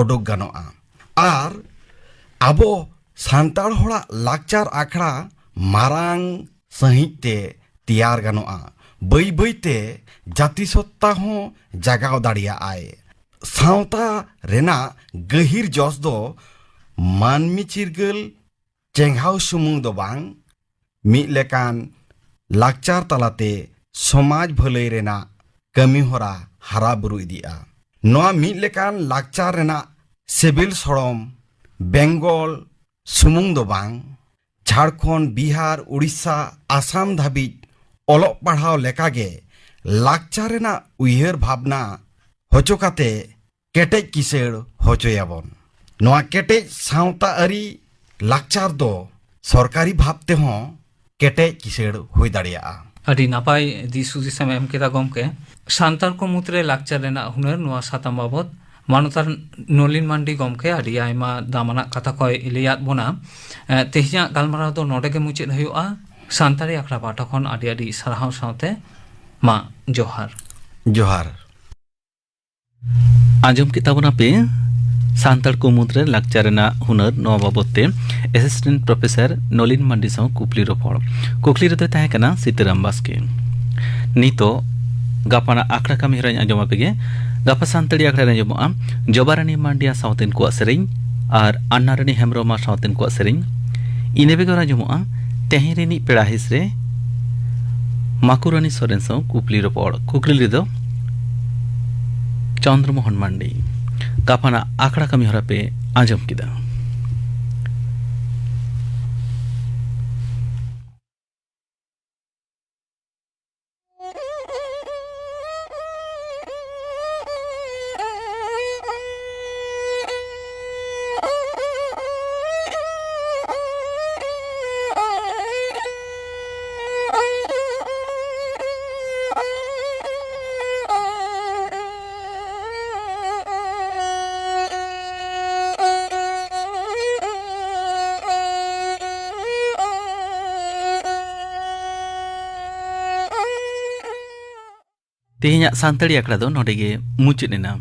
ᱩᱰᱩᱠ ᱜᱟᱱᱚᱜᱼᱟ᱾ ᱟᱨ ᱟᱵᱚ ᱥᱟᱱᱛᱟᱲ ᱦᱚᱲᱟᱜ ᱞᱟᱠᱪᱟᱨ ᱟᱠᱷᱲᱟ ᱢᱟᱨᱟᱝ ᱥᱟᱺᱦᱤᱡ ᱛᱮ ᱛᱮᱭᱟᱨ ᱜᱟᱱᱚᱜᱼᱟ᱾ ᱵᱟᱹᱭ ᱵᱟᱹᱭ ᱛᱮ ᱡᱟᱹᱛᱤ ᱥᱚᱛᱛᱟ ᱦᱚᱸ ᱡᱟᱜᱟᱣ ᱫᱟᱲᱮᱭᱟᱜᱼᱟᱭ᱾ ᱥᱟᱶᱛᱟ ᱨᱮᱱᱟᱜ ᱜᱟᱹᱦᱤᱨ ᱡᱚᱥ ᱫᱚ ᱢᱟᱹᱱᱢᱤ ᱪᱤᱨᱜᱟᱹᱞ ᱪᱮᱸᱜᱷᱟᱣ ᱥᱩᱢᱩᱝ ᱫᱚ ᱵᱟᱝ, ᱢᱤᱫ ᱞᱮᱠᱟᱱ ᱞᱟᱠᱪᱟᱨ ᱛᱟᱞᱟᱛᱮ ᱥᱚᱢᱟᱡᱽ ᱵᱷᱟᱹᱞᱟᱹᱭ ᱨᱮᱱᱟᱜ ᱠᱟᱹᱢᱤ ᱦᱚᱨᱟ ᱦᱟᱨᱟ ᱵᱩᱨᱩ ᱤᱫᱤᱜᱼᱟ᱾ ᱱᱚᱣᱟ ᱢᱤᱫ ᱞᱮᱠᱟᱱ ᱞᱟᱠᱪᱟᱨ ᱨᱮᱱᱟᱜ ᱥᱤᱵᱤᱞ ᱥᱚᱲᱚᱢ ᱵᱮᱝᱜᱚᱞ ᱥᱩᱢᱩᱝ ᱫᱚ ᱵᱟᱝ, ᱡᱷᱟᱲᱠᱷᱚᱸᱰ, ᱵᱤᱦᱟᱨ, ᱩᱲᱤᱥᱥᱟ, ᱟᱥᱟᱢ ᱫᱷᱟᱹᱵᱤᱡ ᱚᱞᱚᱜ ᱯᱟᱲᱦᱟᱣ ᱞᱮᱠᱟᱜᱮ ᱞᱟᱠᱪᱟᱨ ᱨᱮᱱᱟᱜ ᱩᱭᱦᱟᱹᱨ ᱵᱷᱟᱵᱽᱱᱟ ᱦᱚᱪᱚ ᱠᱟᱛᱮ ᱠᱮᱴᱮᱡ ᱠᱤᱥᱟᱹᱲ ᱦᱚᱪᱚᱭᱟᱵᱚᱱ᱾ ᱱᱚᱣᱟ ᱠᱮᱴᱮᱡ ᱥᱟᱶᱛᱟ ᱟᱹᱨᱤ ᱞᱟᱠᱪᱟᱨ ᱫᱚ ᱥᱚᱨᱠᱟᱨᱤ ᱵᱷᱟᱵᱽ ᱛᱮᱦᱚᱸ ᱠᱮᱴᱮᱡ ᱠᱤᱥᱟᱹᱲ ᱦᱩᱭ ᱫᱟᱲᱮᱭᱟᱜᱼᱟ᱾ ᱟᱹᱰᱤ ᱱᱟᱯᱟᱭ ᱫᱤᱥ ᱦᱩᱫᱤᱥ ᱮᱢ ᱮᱢ ᱠᱮᱫᱟ ᱜᱚᱢᱠᱮ᱾ ᱥᱟᱱᱛᱟᱲ ᱠᱚ ᱢᱩᱫᱽᱨᱮ ᱞᱟᱠᱪᱟᱨ ᱨᱮᱱᱟᱜ ᱦᱩᱱᱟᱹᱨ, ᱱᱚᱣᱟ ᱥᱟᱛᱟᱢ ᱵᱟᱵᱚᱛ ᱢᱟᱱᱚᱛᱟᱱ ᱱᱚᱞᱤᱱ ᱢᱟᱱᱰᱤ ᱜᱚᱢᱠᱮ ᱟᱹᱰᱤ ᱟᱭᱢᱟ ᱫᱟᱢᱟᱱᱟᱜ ᱠᱟᱛᱷᱟ ᱠᱚᱭ ᱞᱟᱹᱭᱟᱫ ᱵᱚᱱᱟ᱾ ᱮ, ᱛᱮᱦᱮᱧᱟᱜ ᱜᱟᱞᱢᱟᱨᱟᱣ ᱫᱚ ᱱᱚᱰᱮ ᱜᱮ ᱢᱩᱪᱟᱹᱫ ᱦᱩᱭᱩᱜᱼᱟ᱾ ᱥᱟᱱᱛᱟᱲᱤ ᱟᱠᱷᱲᱟ ᱯᱟᱦᱴᱟ ᱠᱷᱚᱱ ᱟᱹᱰᱤ ᱟᱹᱰᱤ ᱥᱟᱨᱦᱟᱣ ᱥᱟᱶᱛᱮ ᱢᱟ ᱡᱚᱦᱟᱨ᱾ ᱡᱚᱦᱟᱨ᱾ ᱟᱸᱡᱚᱢ ᱠᱮᱫ ᱛᱟᱵᱚᱱᱟ ᱯᱮ ᱥᱟᱱᱛᱟᱲ ᱠᱚ ᱢᱩᱫᱽᱨᱮ ᱞᱟᱠᱪᱟᱨ ᱨᱮᱱᱟᱜ ᱦᱩᱱᱟᱹᱨ, ᱱᱚᱣᱟ ᱵᱟᱵᱚᱛ ᱛᱮ ᱮᱥᱤᱥᱴᱮᱱᱴ ᱯᱨᱚᱯᱷᱮᱥᱚᱨ ᱱᱚᱞᱤᱱ ᱢᱟᱱᱰᱤ ᱥᱟᱶ ᱠᱩᱠᱞᱤ ᱨᱚᱯᱚᱲ᱾ ᱠᱩᱠᱞᱤ ᱨᱮᱫᱚᱭ ᱛᱟᱦᱮᱸ ᱠᱟᱱᱟ ᱥᱤᱛᱟᱹᱨᱟᱢ ᱵᱟᱥᱠᱮ᱾ ᱱᱤᱛᱚᱜ ᱜᱟᱯᱟᱱᱟᱜ ᱟᱠᱷᱲᱟ ᱠᱟᱹᱢᱤ ᱦᱚᱨᱟᱧ ᱟᱸᱡᱚᱢ ᱟᱯᱮ ᱜᱮ᱾ ᱜᱟᱯᱟ ᱥᱟᱱᱛᱟᱲᱤ ᱟᱠᱷᱲᱟ ᱨᱮ ᱟᱸᱡᱚᱢᱚᱜᱼᱟ ᱡᱚᱵᱟᱨᱟᱱᱤ ᱢᱟᱱᱰᱤᱭᱟ ᱥᱟᱶᱛᱮᱱ ᱠᱚᱣᱟᱜ ᱥᱮᱨᱮᱧ ᱟᱨ ᱟᱱᱱᱟᱨᱟᱱᱤ ᱦᱮᱢᱵᱨᱚᱢᱟ ᱥᱟᱶᱛᱮᱱ ᱠᱚᱣᱟᱜ ᱥᱮᱨᱮᱧ᱾ ᱤᱱᱟᱹ ᱵᱮᱜᱚᱨ ᱟᱸᱡᱚᱢᱚᱜᱼᱟ ᱛᱮᱦᱮᱧ ᱨᱤᱱᱤᱡ ᱯᱮᱲᱟ ᱦᱤᱸᱥ ᱨᱮ ᱢᱟᱠᱩᱨᱟᱱᱤ ᱥᱚᱨᱮᱱ ᱥᱟᱶ ᱠᱩᱠᱞᱤ ᱨᱚᱯᱚᱲ᱾ ᱠᱩᱠᱞᱤ ᱨᱮᱫᱚ ᱪᱚᱱᱫᱨᱚ ᱢᱳᱦᱚᱱ ᱢᱟᱱᱰᱤ᱾ ᱜᱟᱯᱟᱱᱟᱜ ᱟᱠᱷᱲᱟ ᱠᱟᱹᱢᱤ ᱦᱚᱨᱟ ᱯᱮ ᱟᱸᱡᱚᱢ ᱠᱮᱫᱟ᱾ ᱛᱮᱦᱮᱧᱟᱜ ᱥᱟᱱᱛᱟᱲᱤ ᱟᱠᱷᱲᱟ ᱫᱚ ᱱᱚᱰᱮ ᱜᱮ ᱢᱩᱪᱟᱹᱫ ᱮᱱᱟ᱾